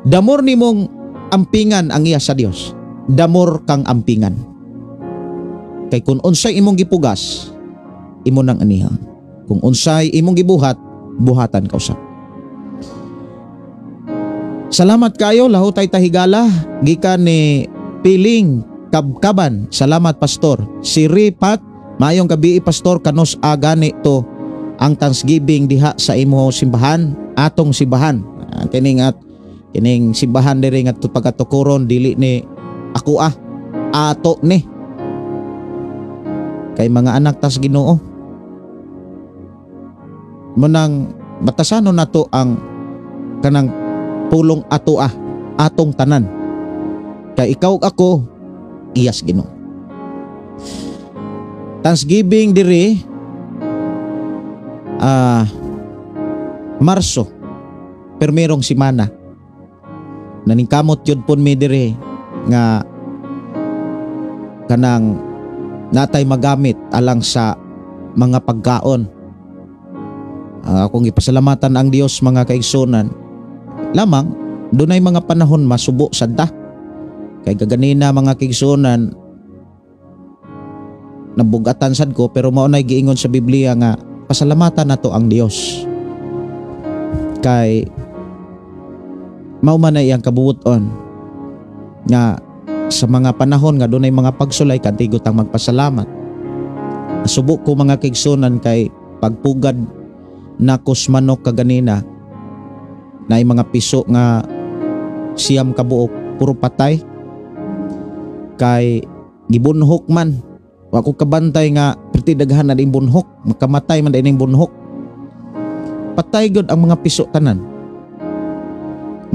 Damor nimong ampingan ang iya sa Dios, damor kang ampingan. Kay kung unsay imong gipugas, imo nang anihan. Kung unsay imong gibuhat, buhatan ka usab. Salamat kayo Lahutay Tahigala, gikan ni Piling Kabkaban. Salamat pastor. Si Ripat, maayong gabi pastor, kanus agani to ang Thanksgiving diha sa imo simbahan, atong simbahan. Kining at kining simbahan diri nga pagkatukuron dili ni ako ato ni. Kay mga anak tas Ginoo. Munang batasanon nato ang kanang pulong atoa, atong tanan. Kay ikaw ug ako iyas Ginoo. Thanksgiving diri Marso, permerong simana. Naningkamot yun pun mi diri nga kanang natay magamit alang sa mga pagkaon. Akong ipasalamatan ang Dios mga kaigsunan. Lamang dunay mga panahon masubo sad ta. Kay kaganina mga kaigsunan nabugatan sad ko, pero mao nay giingon sa Biblia nga pasalamatan nato ang Dios. Kay mao man ay ang kabuoton nga sa mga panahon nga dunay mga pagsulay kantigo tang magpasalamat. Nasubo ko mga kaigsunan kay pagpugad nakos manok kaganina na mga piso nga 9 ka buok puro patay kay gibunhok man. Wa ko kabantay nga perti daghan na ding bunhok, makamatay man din bunhok. Patay gyud ang mga piso tanan.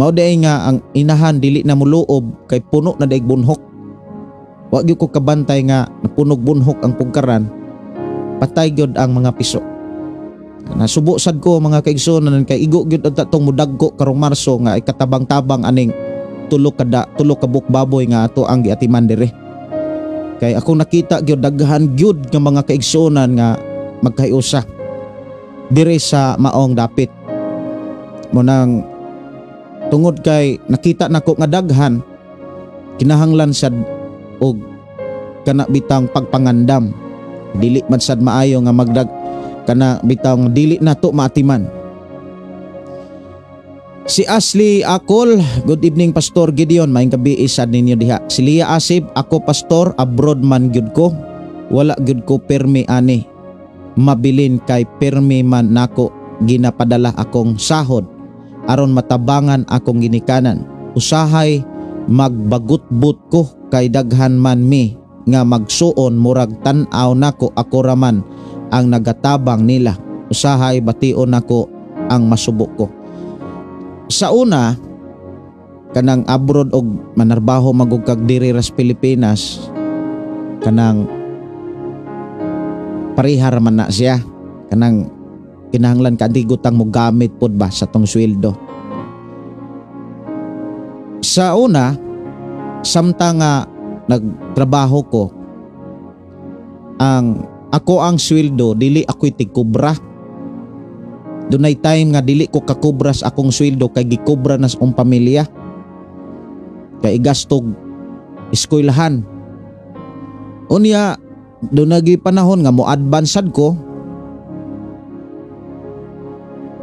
Mao diay nga ang inahan dili na muluob kay puno na daig bunhok. Wa gyud ko kabantay nga napunog bunhok ang pugkaran. Patay gyud ang mga piso. Nasubo sad ko mga kaigsuonan kay igo gyud ang tatong mudagko karong Marso nga ikatabang-tabang aning tulo ka buok baboy nga ato ang giatiman diri. Kay ako nakita gyud daghan gyud nga mga kaigsuonan nga magkahiusa diri sa maong dapit. Mo nang tungod kay nakita nako nga daghan kinahanglan sad og kana bitang pagpangandam. Dili man sad maayo nga magdag kana bitang dili nato maatiman. Si Ashley Akol, good evening Pastor Gideon, maayong gabi sad ninyo diha. Si Lia Asib, ako pastor, abroad man gyud ko. Wala gyud ko permi ani. Mabilin kay permi man nako ginapadala akong sahod aron matabangan akong ginikanan. Usahay magbagutbut ko kay daghan man mi nga magsuon murag tan-aw nako ako raman ang nagatabang nila. Usahay bation nako ang masubo ko. Sa una kanang abroad og manarbaho magug kag diri ras Pilipinas, kanang parihar man na siya, kanang kinahanglan ka antigutang mo gamit pod ba sa tong sweldo. Sa una samtang nga nagtrabaho ko, ang ako ang sweldo dili ako'y tigkubra. Dunay time nga dili ko kakubra sa akong sweldo kay gikubra na sa akong pamilya. Kay igastog eskwelahan. Unya dunay panahon nga mo advance sad ko.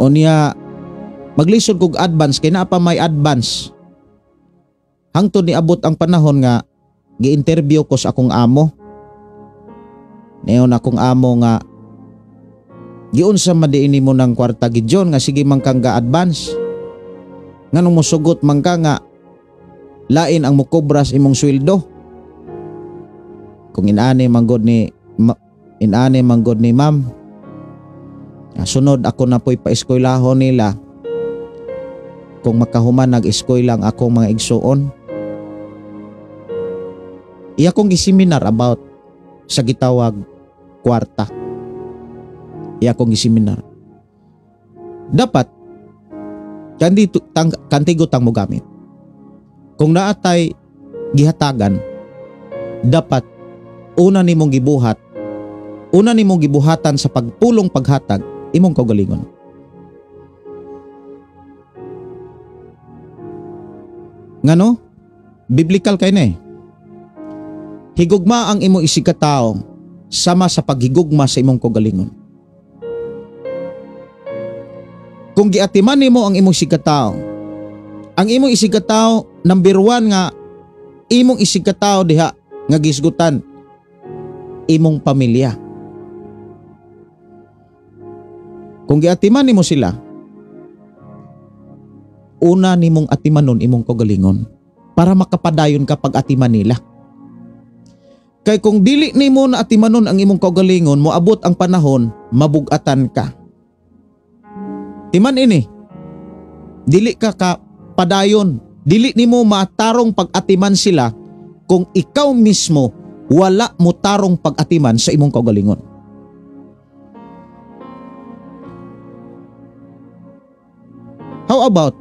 Unya maglisod kog advance kay naa pa may advance. Hangtod niabot ang panahon nga gi-interview ko sa akong amo. Neon akong amo nga giunsa man diini mo ng kwarta Gideon nga sige man kang ga-advance. Nganong mosugot man ka nga lain ang mokobras imong sweldo. Kung inaani man gud ni inaani man gud ni ma'am. Sunod ako na po'y paeskwelahon nila. Kung makahuman nag-eskwela ang akong mga igsuon. Iya kong giseminar about sa gitawag kwarta. Iya kong giseminar. Dapat kantigo tang mo gamit. Kung naatay gihatagan, dapat una nimong gibuhat, una nimong gibuhatan sa pagpulong paghatag imong kaugalingon. Ngano? Biblical kay na eh. Higugma ang imong isigkatao sama sa paghigugma sa imong kaugalingon. Kung giatiman nimo ang imong isigkatao, ang imong isigkatao number 1 nga imong isigkatao diha nga gisgutan imong pamilya. Kung giatiman nimo sila, una nimong atimanon imong kaugalingon para makapadayon ka pag-atiman nila. Kay kung dili nimo na atimanon ang imong kaugalingon, moabot ang panahon mabugatan ka. Timan ini, dili ka ka padayon, dili nimo matarong pag-atiman sila kung ikaw mismo wala mo tarong pag-atiman sa imong kaugalingon. How about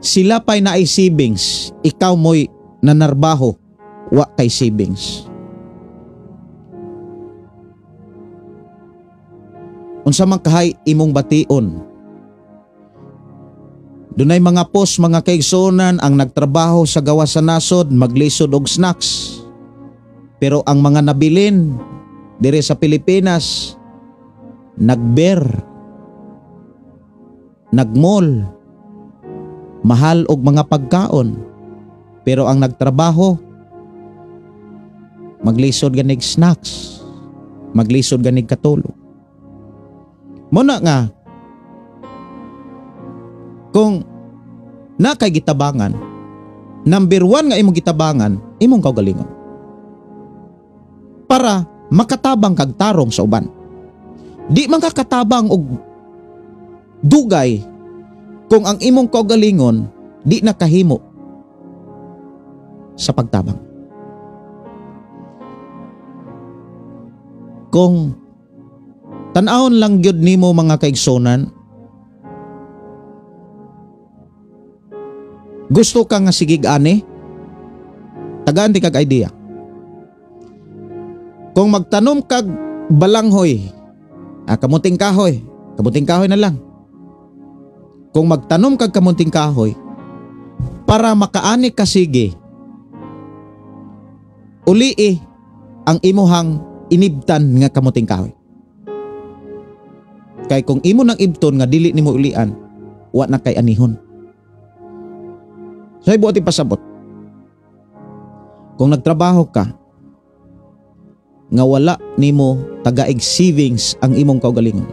sila pa'y naay savings, ikaw mo'y nanarbaho, wa kay savings. Unsa man kahay imong bation? Dunay mga post mga kaigsuonan ang nagtrabaho sa gawas sa nasod maglisod og snacks. Pero ang mga nabilin diri sa Pilipinas nagber, nagmall, mahal og mga pagkaon. Pero ang nagtrabaho maglisod ganig snacks, maglisod ganig katulog. Muna nga kung na kay gitabangan, number 1 nga imong gitabangan, imong kaugalingon. Para makatabang kag tarong sa uban. Di man ka katabang og dugay kung ang imong kaugalingon di nakahimo sa pagtabang. Kung tan-awon lang gyud nimo mga kaigsonan, gusto ka nga sigig ani, tagaan ti kag idea. Kung magtanom kag balanghoy, kamuting kahoy, kamuting kahoy na lang. Kung magtanom kag kamuting kahoy, para makaani ka sige, ulii ang imuhang inibtan nga kamuting kahoy. Kay kung imo nang ibton nga dili nimo ulian, wa na kay anihon. So buot ipasabot. Kung nagtrabaho ka nga wala nimo tagaig savings ang imong kaugalingon,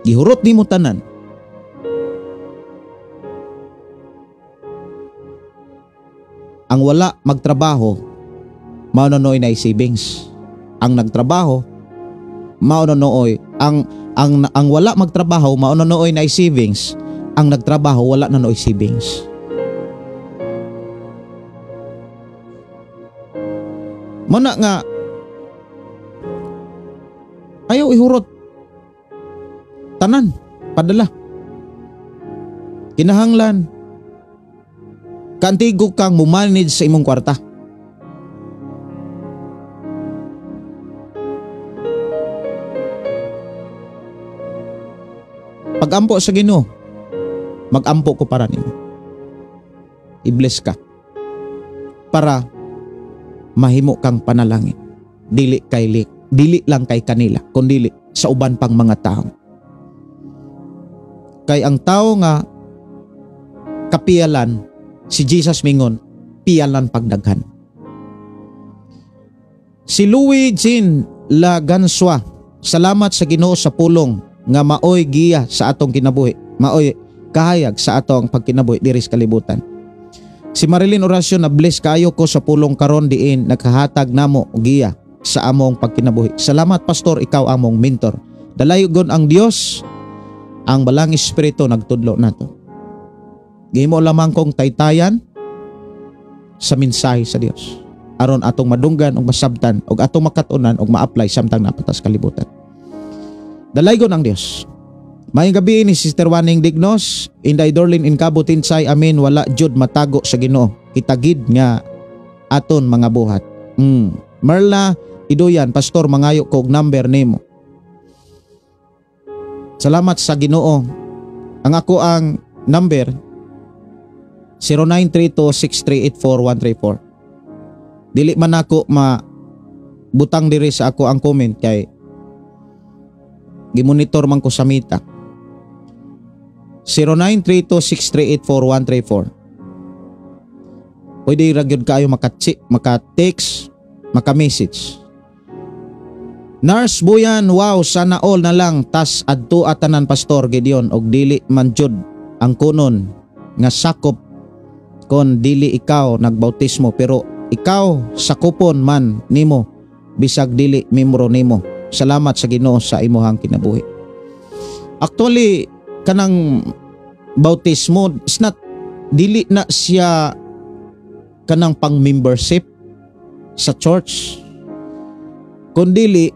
gihurot nimo tanan, ang wala magtrabaho mao na nooy na savings. Ang nagtrabaho mao na nooy ang wala magtrabaho mao na nooy na savings. Ang nagtrabaho wala na nooy savings. Muna nga ayaw ihurot tanan padala. Kinahanglan kantigo kang mumanage sa imong kwarta. Pagampo sa Ginoo, magampo ko para nimo. I-bless ka para mahimo kang panalangin. Dili kay dili lang kay kanila, kundi sa uban pang mga tao. Kay ang tao nga kapiyalan, si Jesus mingon, piyalan pagdaghan. Si Louis Jean Laganswa, salamat sa Ginoo sa pulong nga maoy giya sa atong kinabuhi, maoy kahayag sa atong pagkinabuhi diri sa kalibutan. Si Marilyn Oracion, na bless kayo ko sa pulong karon diin naghahatag namo giya sa among pagkinabuhi. Salamat pastor, ikaw among mentor. Dalaygon ang Dios, ang balang espiritu nagtudlo nato. Gihimo lamang kong taytayan sa mensahe sa Dios aron atong madunggan ug masabtan ug atong makat-unan ug ma-apply samtang napatas kalibutan. Dalaygon ang Dios. Maayong gabi ni Sister Waning Dignos, Inday Dorlin Incabo Tinsay, amin wala jud matago sa Ginoo. Kitagid nga aton mga buhat. Merla Iduyan, pastor mangayo ko og number nimo. Salamat sa Ginoo. Ang ako ang number 0932-638-4134. Dili man ako ma butang diri sa ako ang comment kay gimonitor man ko sa Meta. 0932-638-4134. Pwede ra gyud kayo maka-text, maka-message. Nurse Buyan, wow, sana all na lang tas adto atanan Pastor Gideon og dili man jud ang kunon nga sakop kon dili ikaw nagbautismo, pero ikaw sakupon man nimo bisag dili membro nimo. Salamat sa Ginoo sa imuhang kinabuhi. Actually, kanang bautismo is not, dili na siya kanang pang membership sa church, kundili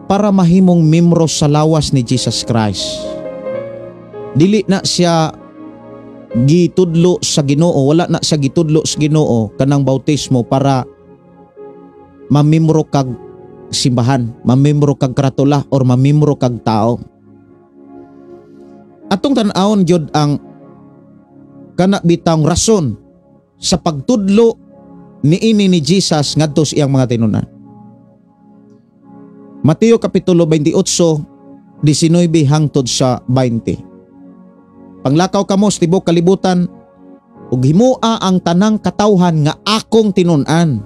para mahimong membro sa lawas ni Jesus Christ. Dili na siya gitudlo sa Ginoo, wala na siya gitudlo sa Ginoo kanang bautismo para mamembro kag simbahan, mamembro kag karatula or mamembro kag tao. Atong tan-awon gyud ang kana bitang rason sa pagtudlo niini ni Jesus ngadto sa iyang mga tinunan. Mateo Kapitulo 28, 19 hangtod sa 20. Panglakaw kamo sa tibuok kalibutan ug himoa ang tanang katawhan nga akong tinun-an.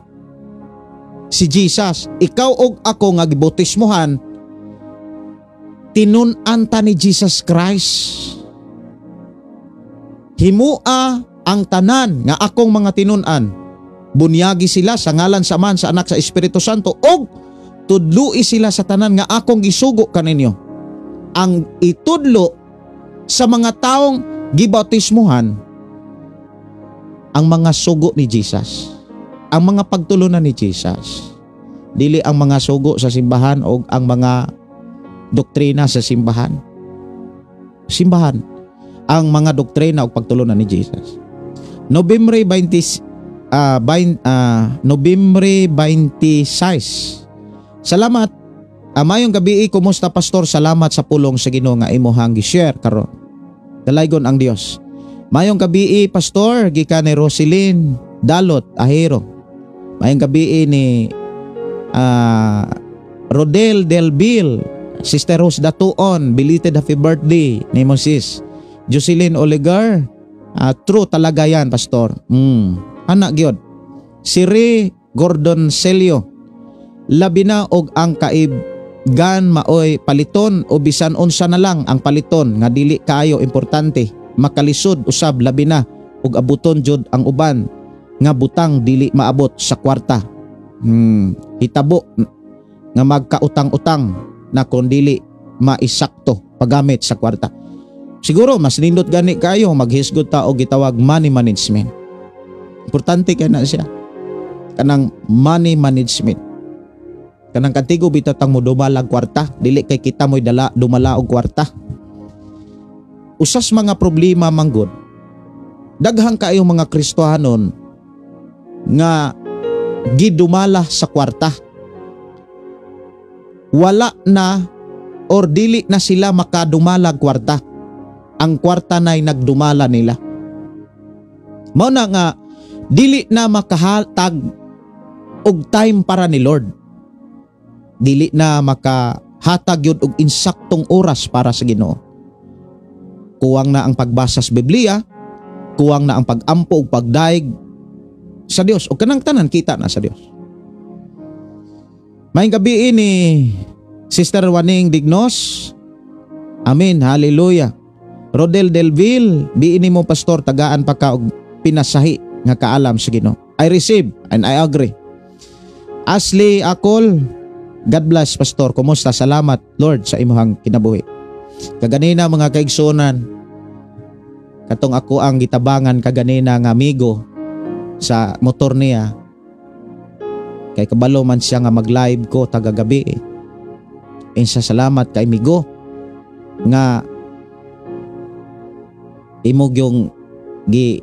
Si Jesus, ikaw og ako nga gibautismohan, tinun-an ta ni Jesus Christ. Himoa ang tanan nga akong mga tinun-an. Bunyagi sila sa ngalan sa Amahan, sa Anak, sa Espiritu Santo ug tudloi sila sa tanan nga akong gisugo kaninyo. Ang itudlo sa mga taong gibautismuhan ang mga sugo ni Jesus, ang mga pagtulunan ni Jesus. Dili ang mga sugo sa simbahan o ang mga doktrina sa simbahan. Simbahan ang mga doktrina o pagtulunan ni Jesus. Nobyembre 26. Salamat. Mayong gabi, kumusta, Pastor? Salamat sa pulong sa Ginoo nga imuhang gi-share karon. Dalaygon ang Dios. Mayong gabi, Pastor, gikan ni Roselyn Dalot Ahero. Mayong gabi ni Rodel Del Bill, Sister Rose Datuon, belated happy birthday ni mo, sis. Jocelyn Oligar, true talaga yan, Pastor. Anak gyud. Si Ray Gordon Celio, labi na og ang kaibgan maoy paliton o bisan unsa na lang ang paliton nga dili kaayo importante, makalisod usab, labi na og abuton jud ang uban nga butang dili maabot sa kwarta. Hitabo nga magkautang-utang na kon dili maisakto paggamit sa kwarta. Siguro mas nindot gani kayo maghisgot ta og gitawag money management. Importante kay na siya. Kanang money management. Kanang kantigo bitatang mo dumala og kwarta, dili kay kita mo'y dala dumala og kwarta. Usas mga problema manggod. Daghang kaayo mga Kristohanon nga gidumala sa kwarta. Wala na or dili na sila makadumala og kwarta. Ang kwarta na'y nagdumala nila. Mao na nga dili na makahatag og time para ni Lord. Dili na makahatag yun og insaktong oras para sa Ginoo. Kuwang na ang pagbasa sa Biblia, kuwang na ang pagampo ug pagdaig sa Dios, o kanang tanan kita na sa Dios. Maayong gabi ni Sister Waning Dignos. Amen, hallelujah. Rodel Delville, biini mo, Pastor, tagaan pa ka og pinasahi nga kaalam sa Ginoo. I receive and I agree. Ashley Akol, God bless, Pastor. Kumusta? Salamat, Lord, sa imuhang kinabuhi. Kaganina, mga kaigsunan, katong ako ang gitabangan kaganina nga amigo sa motor niya. Kay kabalo man siya nga mag-live ko tagagabi eh. Insa salamat kay amigo nga imog yung gi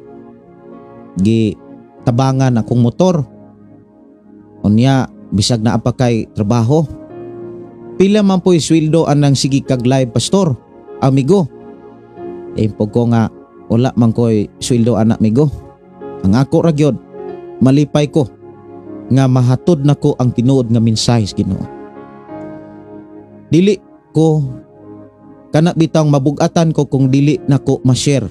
gi tabangan akong motor. Unya bisag naa pa kay trabaho. Pila man po'y sweldo anang sige kag live, Pastor, amigo? Eh ko nga wala man ko'y sweldo anak, amigo. Ang ako ra gyud, malipay ko nga mahatod nako ang tinuod nga mensahe sa Ginoo. Dili ko kana bitang mabugatan ko kung dili nako ma-share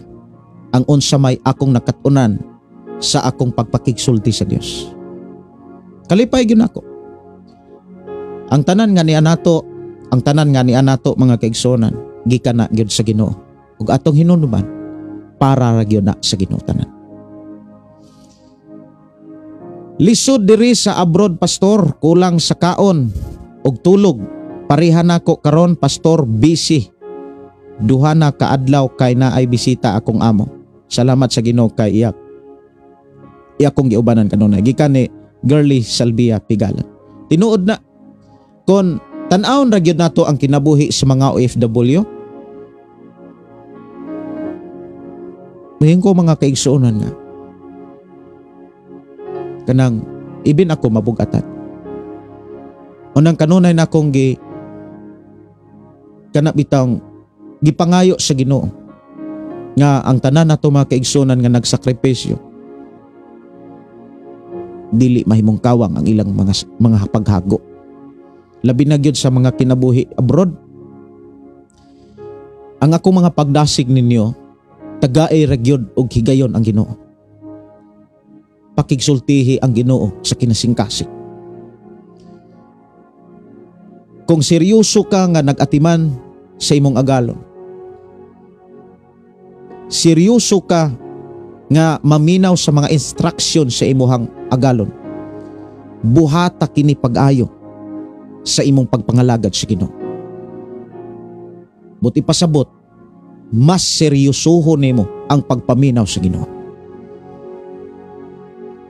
ang unsa may akong nakatunan sa akong pagpakigsulti sa Dios. Kalipay gyud nako. Ang tanan nga niya nato, ang tanan nga niya nato, mga kaigsuonan, gikan na gyud sa Ginoo. Ug atong hinumduman, para ra gyud na sa Ginoo tanan. Lisod diri sa abroad, Pastor, kulang sa kaon ug tulog. Pareha nako karon, Pastor, busy. Duha na kaadlaw kay naay bisita akong amo. Salamat sa Ginoo kay iyak. Iya kong giubanan kanunay. Gikan ni Girly Salvia Pigalan. Tinuod na kon tan-awon ra gyud nato ang kinabuhi sa mga OFW. Mahingko mga kaigsuonan nga kanang ibin ako mabugatan. Unang kanunay na akong gi kana bitang gipangayo sa Ginoo nga ang tanan nato mga kaigsuonan nga nagsakripisyo dili mahimong kawang ang ilang mga paghago. Labi na gyud sa mga kinabuhi abroad. Ang akong mga pagdasig ninyo, tagaay ra gyud og higayon ang Ginoo. Pakigsultihi ang Ginoo sa kinasingkasing. Kung seryoso ka nga nag-atiman sa imong agalon, seryoso ka nga maminaw sa mga instruction sa imuhang agalon, buhata kini pag-ayo sa imong pagpangalagad sa Ginoo. Buti pasabot, mas seryosoho nimo ang pagpaminaw sa Ginoo.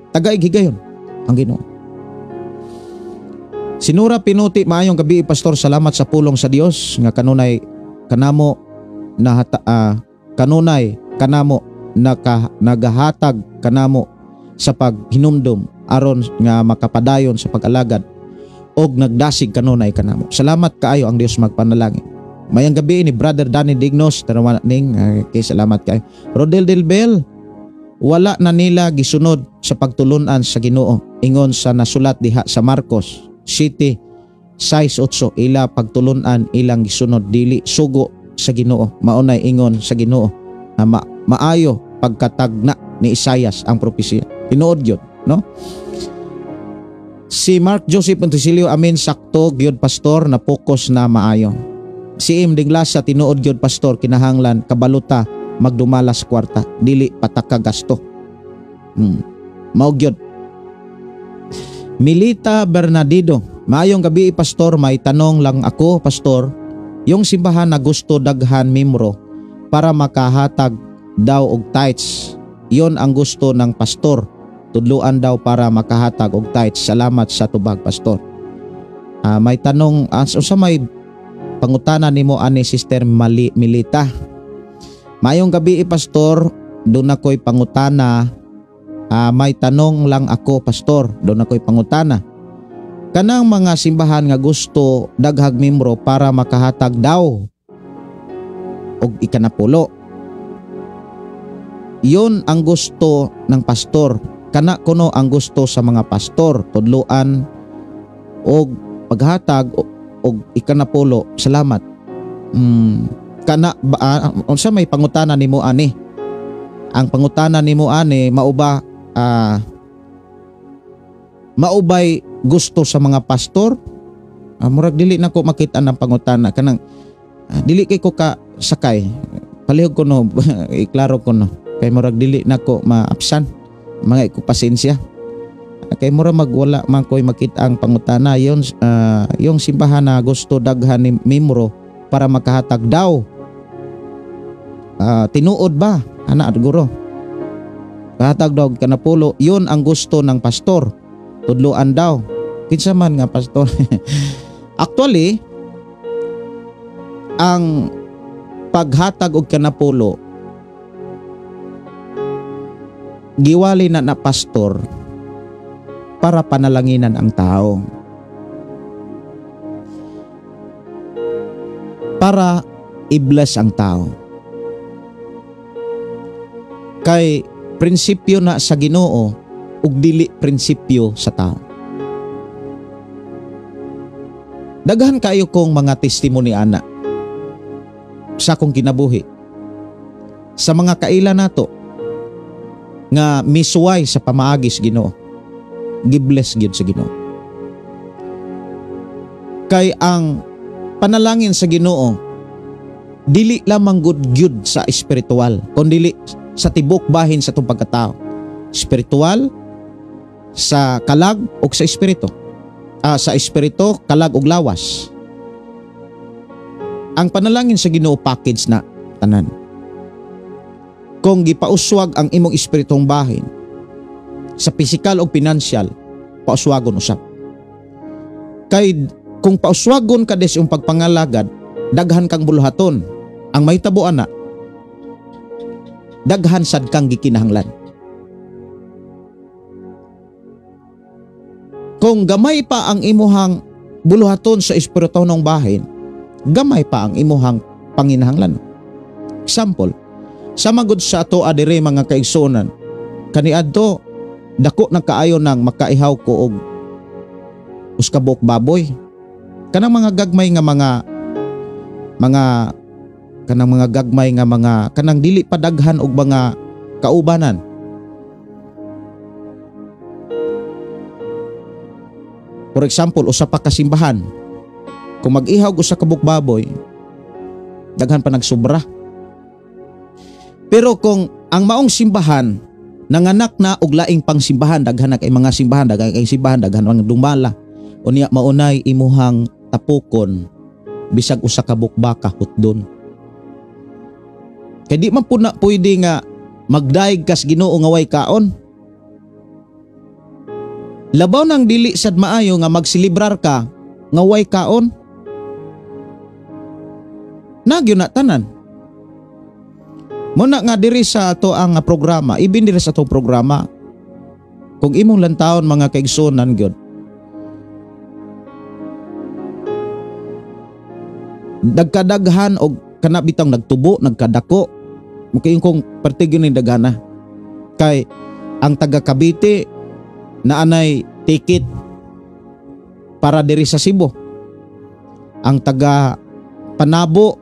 Tagaig higayon ang Ginoo. Sinura Pinuti, maayong gabi pastor, salamat sa pulong sa Dios nga kanunay kanamo nahata, kanunay kanamo nagahatag kanamo sa paghinumdum aron nga makapadayon sa pag-alagad og nagdasig kanunay kanamo. Salamat kaayo, ang Dios magpanalangin. Mayang gabi ni Brother Danny Dignos, tanawan ning okay, salamat kaayo. Rodel Del Bel, wala na nila gisunod sa pagtulunan sa Ginoo ingon sa nasulat diha sa Marcos City 6:8, ila pagtulunan ilang gisunod dili sugo sa Ginoo, maunay ingon sa Ginoo na maayo pagkatagna ni Isayas ang propesiya. Tinuod gyud, no? Si Mark Joseph Montesilio, amen, sakto gyud pastor, na focus na maayo. Si M. Dinglasa, tinuod gyud pastor, kinahanglan kabaluta magdumala sa kwarta, dili pataka gasto. Mao gyud. Milita Bernardido, maayong gabi pastor, may tanong lang ako pastor, yung simbahan na gusto daghan membro para makahatag daw og tithes, yon ang gusto ng pastor, tudluan daw para makahatag og tithes. Salamat sa tubag pastor. May tanong, unsa may pangutana nimo ani Sister Milita? Maayong gabi pastor, doon ako'y pangutana. May tanong lang ako pastor, doon ako'y pangutana. Kanang mga simbahan nga gusto daghag membro para makahatag daw og ikanapulo, yon ang gusto ng pastor. Kana kuno ang gusto sa mga pastor, tudluan og paghatag og ikanapulo. Salamat. Kana ba, unsa may pangutana nimo ani? Ang pangutana nimo ani mao ba maubay gusto sa mga pastor? Murag dili na ko makita ng pangutana kanang dili kay ko ka sakay. Palihog ko no, iklaro ko no. Kay murag dili na ko maapsan, mga iko pasensya. Kay murag magwala man ko'y makita ang pangutana. Yon, yung simbahan na gusto daghan ni membro para makahatag daw. Tinuod ba? Ana guro. Kahatag daw kanapulo, yun ang gusto ng pastor. Tudluan daw. Kinsa man nga pastor? Actually, ang paghatag og kanapulo giwali na na pastor para panalanginan ang tao. Para i-bless ang tao. Kay prinsipyo na sa Ginoo ug dili prinsipyo sa tao. Daghan kayo kong mga testimony ana sa akong kinabuhi. Sa mga kaila nato nga misuway sa pamaagi sa Ginoo, gibless gyud sa Ginoo. Kay ang panalangin sa Ginoo dili lamang gud gyud sa espiritual, kundi sa tibok bahin sa itong pagkatao. Spiritual, sa kalag o sa espiritu. Sa espiritu, kalag o lawas. Ang panalangin sa Ginoo package na tanan. Kung gipauswag ang imong espiritong bahin sa pisikal o pinansyal, pauswagon usab. Kay kung pauswagon ka des yung pagpangalagad, daghan kang buluhaton. Ang mahitabo ana, daghan sad kang gikinahanglan. Kung gamay pa ang imuhang buluhaton sa espirituhanong bahin, gamay pa ang imuhang panginahanglan. Example, sa magod sa ato adire mga kaigsuonan, kaniadto dako na kaayo nang makaihaw ko og uskabok baboy. Kanang mga gagmay nga mga kanang mga gagmay nga mga kanang dili pa daghan og mga kaubanan. For example, usa pa ka simbahan, kung mag-ihaw usa ka buok baboy, daghan pa nagsubra. Pero kung ang maong simbahan nanganak na og laing pangsimbahan, daghan na kay mga simbahan, daghan kay simbahan, daghan mga dumala, unya maunay imuhang tapukon bisag usa ka buok baka hutdon. Kay di man pud na pwede nga magdaig kas Ginoo nga way kaon. Labaw nang dili sad maayo nga magselebrar ka nga way kaon. Nagyo na tanan. Muna nga diri sa ato ang programa, ibin diri sa atong programa, kung imong lantawon mga kaigsuonan gyud, nagkadaghan og kana bitang nagtubo, nagkadako, mukayon kong pertig yun yung daghana. Kay ang taga Cavite naanay ticket para diri sa Cebu. Ang taga Panabo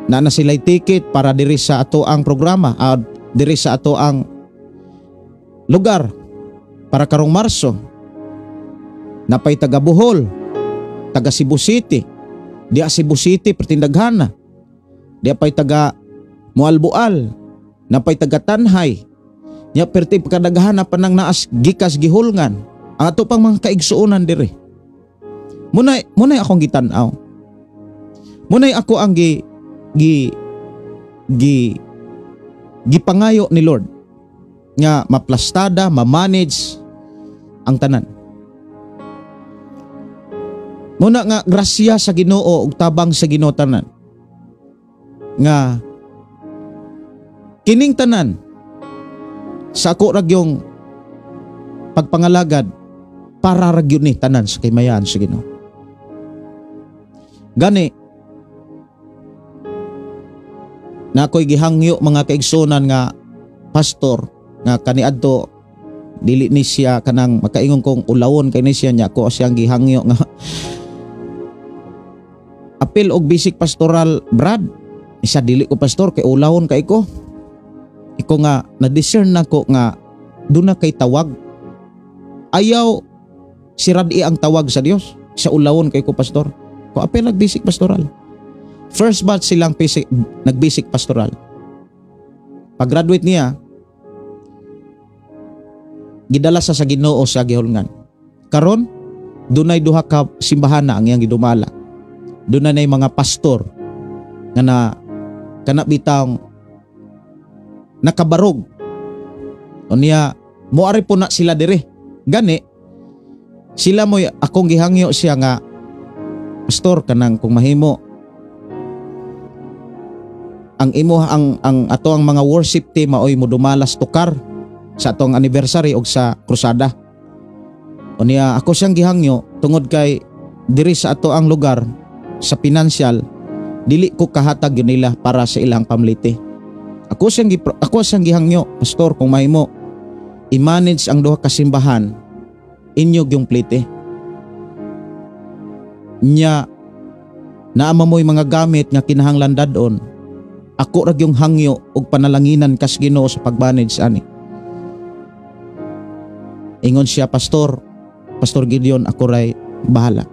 na sila'y ticket para diri sa ato ang programa, diri sa ato ang lugar para karong Marso. Napay taga Bohol, taga Cebu City, diya Cebu City pertindaghana. Diya pay taga Mualbual, napay taga Tanhay. Nya perti pagkadaghana pa nang naas gikas gihulngan. Ang ato pang mga kaigsuonan diri. Munay akong gitan-aw. Munay ako ang gipangayo ni Lord nga maplastada, ma-manage ang tanan. Muna nga grasya sa Ginoo ug tabang sa Ginoo tanan. Nga kining tanan sa ako ragyong pagpangalagad para ragyon ni tanan sa kaymayaan sa Ginoo. Gani na ako'y gihangyo mga kaigsunan nga pastor nga kaniadto dili ni siya kanang makaingon kong ulawon kay ni siya nya ako siyang gihangyo nga apil og basic pastoral brad isa dili ko pastor kay ulawon kay ko. Iko nga na-discern nako nga duna kay tawag. Ayaw sirad-i ang tawag sa Dios sa ulawon kay ko pastor. Ko apil nag basic pastoral. First batch silang basic, nag-basic pastoral. Pag-graduate niya, gidala sa Ginoo sa gihulngan. Karon, dunay duha ka simbahan na ang iyang gidumala. Dunay nay mga pastor nga na kana bitang nakabarog. Unya moari po na sila dire. Gani sila mo'y akong gihangyo siya nga pastor kanang kung mahimo ang imo ang ato ang mga worship team maoy modumalas tukar sa atong anniversary og sa krusada. Unya ako siyang gihangyo tungod kay diri sa ato ang lugar sa pinansyal dili ko kahatag yun nila para sa ilang pamlite. Ako siyang gihangyo pastor kung mahimo i-manage ang duha ka simbahan inyo yung plite. Nya naama mo'y mga gamit nga kinahanglan dadon. Ako ra gyung hangyo og panalanginan kas Ginoo sa pag-manage ani. Ingon siya, Pastor, Pastor Gideon, ako ray bahala.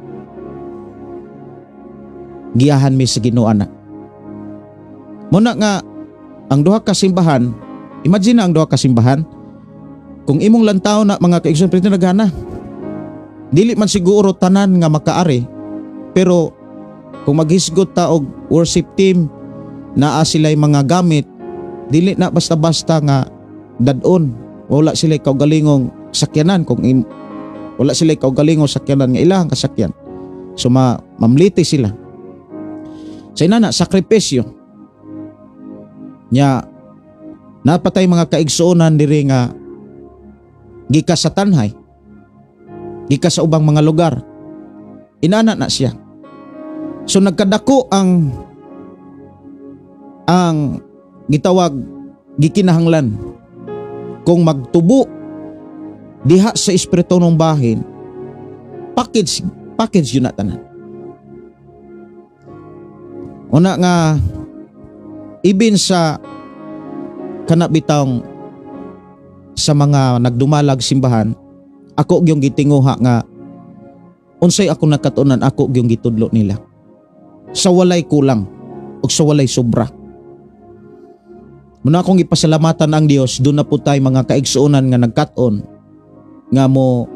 Giyahan mi sa Ginoo ana. Muna nga ang duha ka simbahan, imagine na ang duha ka simbahan, kung imong lantaw na mga kaigsoon pero naghana. Dili man siguro tanan nga makaari, pero Kung maghisgot ta og worship team, naa sila'y mga gamit, dili na basta-basta nga dadon. Wala sila'y kaugalingong sakyanan, kung wala sila'y kaugalingong sakyanan nga ilang kasakyan. So mamliti sila. Sa inana, sakripisyo. Nya napatay mga kaigsuonan diri nga gika sa Tanhay, gika sa ubang mga lugar. Inana na siya. So nagkadako ang gitawag gikinahanglan kung magtubo diha sa espiritunong bahin, package yun na tanan. Una nga ibin sa kanabitang sa mga nagdumalag simbahan, ako gyung gitinguha nga unsay ako nakatunan, ako gyung gitudlo nila. Sa walay kulang o sa walay sobra. Muna akong ipasalamatan ang Dios, doon na po tayo mga kaigsuonan nga nagkat-on nga mo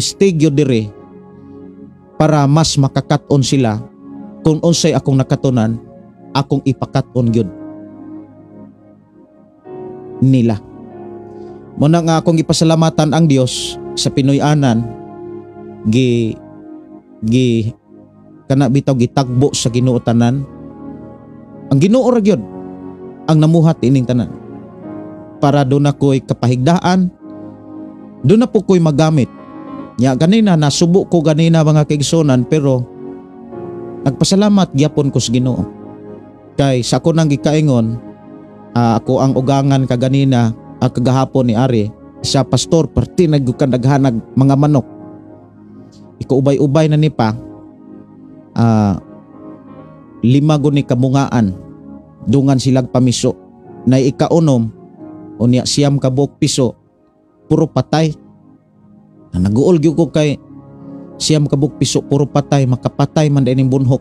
stigyo dire para mas makakat-on sila kung unsay akong nakatunan, akong ipakat-on gyud nila. Muna nga akong ipasalamatan ang Dios sa Pinoy-anan, gi gi kana bitaw gitagbo sa Ginoo tanan. Ang Ginoo ra gyud ang namuhat ining tanan para doon ako'y kapahigdaan, doon na po ko'y magamit. Ya ganina nasubo ko ganina mga kaigsunan, pero nagpasalamat gyapon ko sa Ginoo. Kay sa ako nang gikaingon, ako ang ugangan kaganina, kagahapon ni Ari sa pastor perti naggukan naghanag mga manok. Iko ubay-ubay na ni pa, 5 guni kamungaan, dungan silag pamiso na ikaunom unya 9 ka buok piso puro patay. Na naguol gyud ko kay 9 ka buok piso puro patay, makapatay man dining bunhok.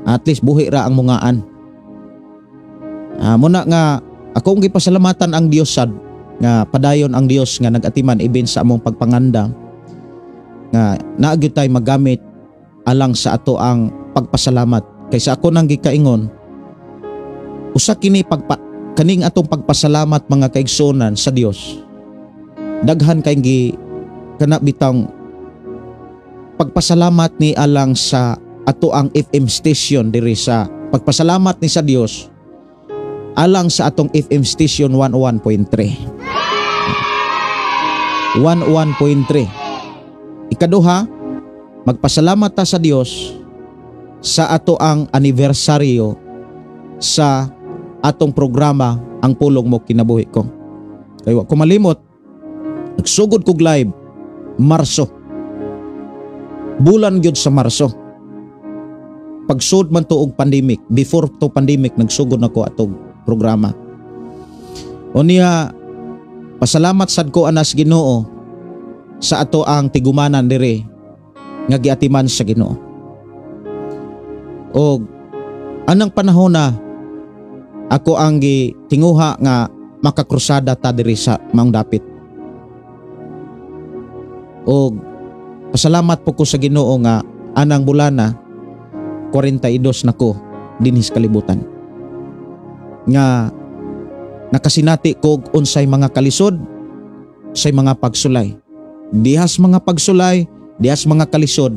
At least buhi ra ang mungaan. Muna nga akong gipasalamatan ang Dios sad nga padayon ang Dios nga nagatiman ibin sa among pagpangandam nga naa gyud tay magamit alang sa ato ang pagpasalamat. Kaysa ako nang gikaingon, usa kini kaning atong pagpasalamat mga kaigsuonan sa Dios. Daghan kay gi kana bitang pagpasalamat ni alang sa ato ang FM station diri sa pagpasalamat ni sa Dios alang sa atong FM station 101.3. 101.3. Ikaduha, magpasalamat ta sa Dios sa ato ang anibersaryo sa atong programa Ang Pulong Mo Kinabuhi Ko. Kay wa ko malimot, nagsugod kog live Marso. Bulan gyud sa Marso. Pagsud man to og pandemic, before to pandemic nagsugod nako atong programa. Unya pasalamat sad ko anas Ginoo sa ato ang tigumanan dire nga giatiman sa Ginoo. Og anang panahon na ako ang gitinguha nga makakrusada ta diri sa Maong Dapit. Og pasalamat po ko sa Ginoo nga anang bulana 42 na ko dinhis kalibutan. Nga nakasinati ko unsay mga kalisod, say mga pagsulay. Dihas mga pagsulay, dihas mga kalisod,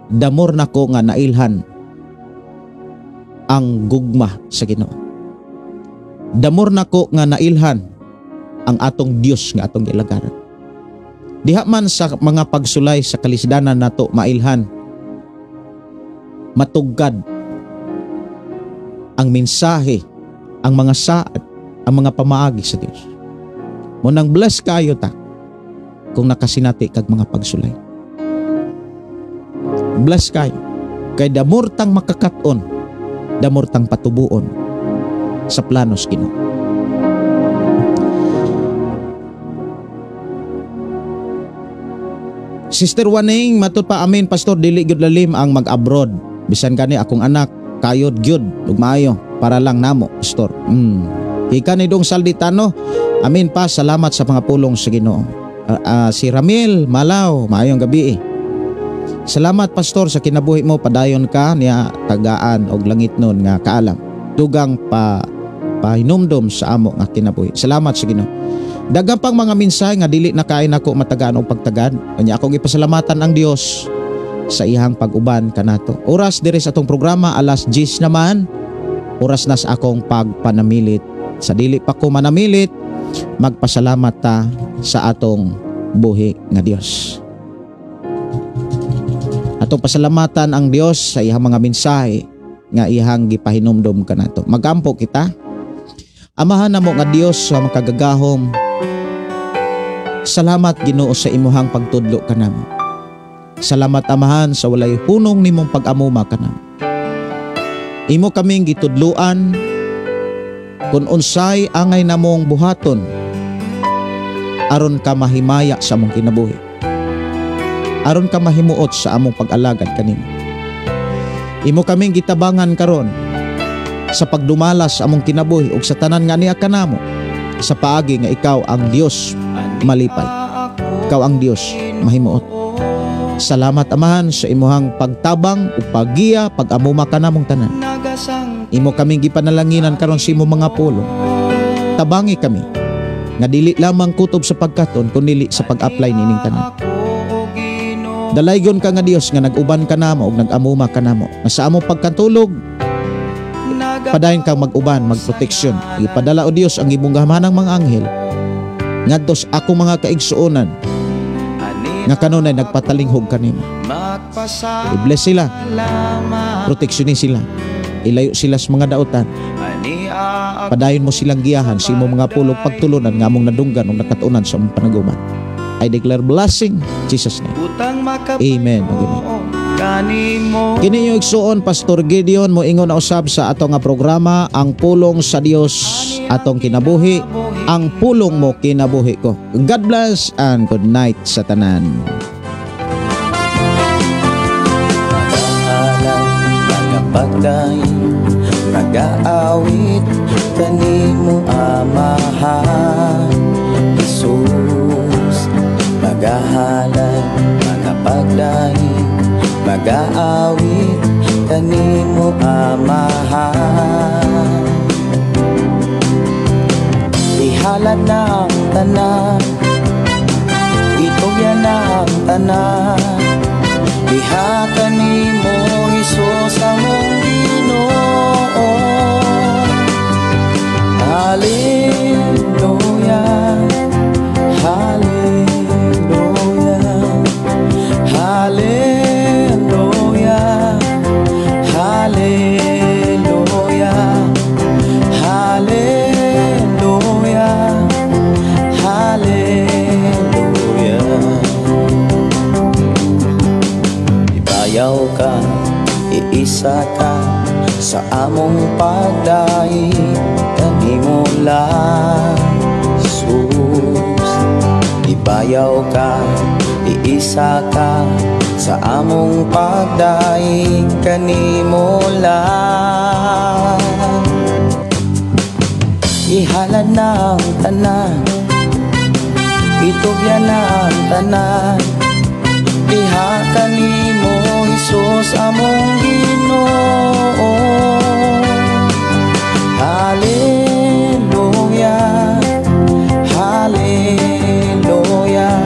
damor nako nga nailhan ang gugma sa Ginoo. Damor nako nga nailhan ang atong Dios nga atong gilagaran. Diha man sa mga pagsulay sa kalisdanan nato mailhan, matugkad ang mensahe, ang mga saad, ang mga pamaagi sa Dios. Munang bless kayo ta kung nakasinati kag mga pagsulay. Bless kayo kay damor tang makakat-on, damor tang patubuon sa planos Ginoo. Sister Waning, matud pa amin pastor, dili gyud lalim ang mag-abroad. Bisan gani akong anak kayod gyud ug maayo para lang namo pastor. Ika ni Dong Salditano, amin pa, salamat sa mga pulong sa Ginoo. Si Ramil Malaw, maayong gabi. Salamat, Pastor, sa kinabuhi mo. Padayon ka niya tagaan og langit nun nga kaalam. Dugang pa pahinumdom sa amo nga kinabuhi. Salamat sa Ginoo. Daghang pang mga mensahe nga dili na kaay nako matagaan og pagtagad. Unya akong ipasalamatan ang Dios sa iyang pag-uban kanato. Oras diri sa atong programa alas 10 naman. Oras na sa akong pagpanamilit. Sa dili pa ko manamilit, magpasalamat ta sa atong buhi nga Dios. Atong pasalamatan ang Dios sa iyang mga mensahe nga iyang gipahinumdom kanato. Magampo kita. Amahan namo nga Dios sa makagagahom. Salamat, Ginoo, sa imuhang pagtudlo kanamo. Salamat, Amahan, sa walay hunong nimong pag-amuma kanamo. Imo kaming gitudluan kung unsay angay namong buhaton aron ka mahimaya sa among kinabuhi, aron ka mahimuot sa among pag-alagad kanimo. Imo kaming gitabangan karon sa pagdumala sa among kinabuhi ug sa tanan nga niya kanamo sa paagi nga ikaw ang Dios malipay. Ikaw ang Dios mahimuot. Salamat, Amahan, sa imuhang pagtabang ug paggiya, pag-amuma kanamong tanan. Imo kaming gipanalanginan karon sa imong mga pulong. Tabangi kami nga dili lamang kutob sa pagkaton kundi sa pag-apply nining tanan. Dalaygon ka nga Dios nga nag-uban ka namo ug nag-amuma ka namo. Nga sa among pagkatulog, padayon kang mag-uban, magproteksyon. Ipadala o Dios ang imong gamhanang mga anghel ngadto sa akong mga kaigsuonan nga kanunay nagpatalinghog kanimo. I-bless sila, proteksyonin sila, ilayo sila sa mga dautan. Padayon mo silang giyahan sa imong mga pulong pagtulunan nga among nadunggan ug nakatunan sa among panaguman. I declare blessing in Jesus' name. Amen. Amen. Kini yung igsuon, Pastor Gideon, moingon na usab sa ato nga programa, Ang Pulong sa Dios atong kinabuhi, ang pulong mo kinabuhi ko. God bless and good night sa tanan. Pagdaing nagaawit kanimo, Amahan Jesus, magahalay magapagdaing magaawit kanimo, Amahan. Ihalad na ang tanan, itugyan na ang tanan, diha kanimo Hesus among Ginoo. Hallelujah, hallelujah, hallelujah, hallelujah, hallelujah, hallelujah. Ibayaw ka, iisa ka sa among pagdaig kanimo lang, Jesus. Ibayaw ka, iisa ka sa among pagdaig kanimo lang. Ihalad na ang tanan, itugyan na ang tanan, diha kanimo Hesus among Ginoo. Hallelujah, hallelujah,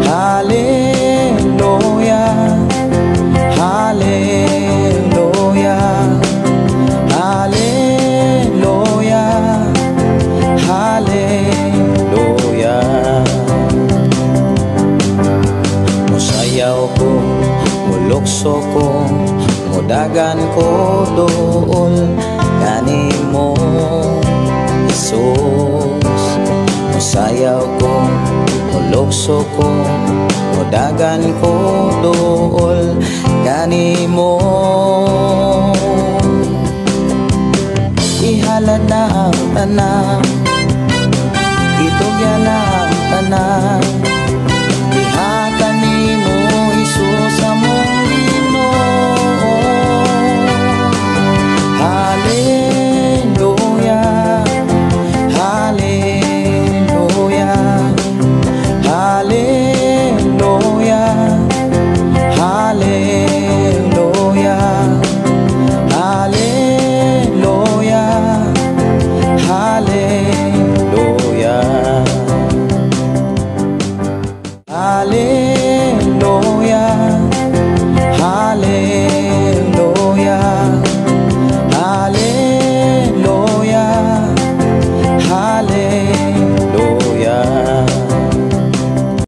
hallelujah, hallelujah, hallelujah, hallelujah. Musayaw ko, mulukso ko, mudagan ko dool kanimo Hesus. Musayaw ko, mulukso ko, mudagan ko dool kanimo. Ihalad na ang tanan,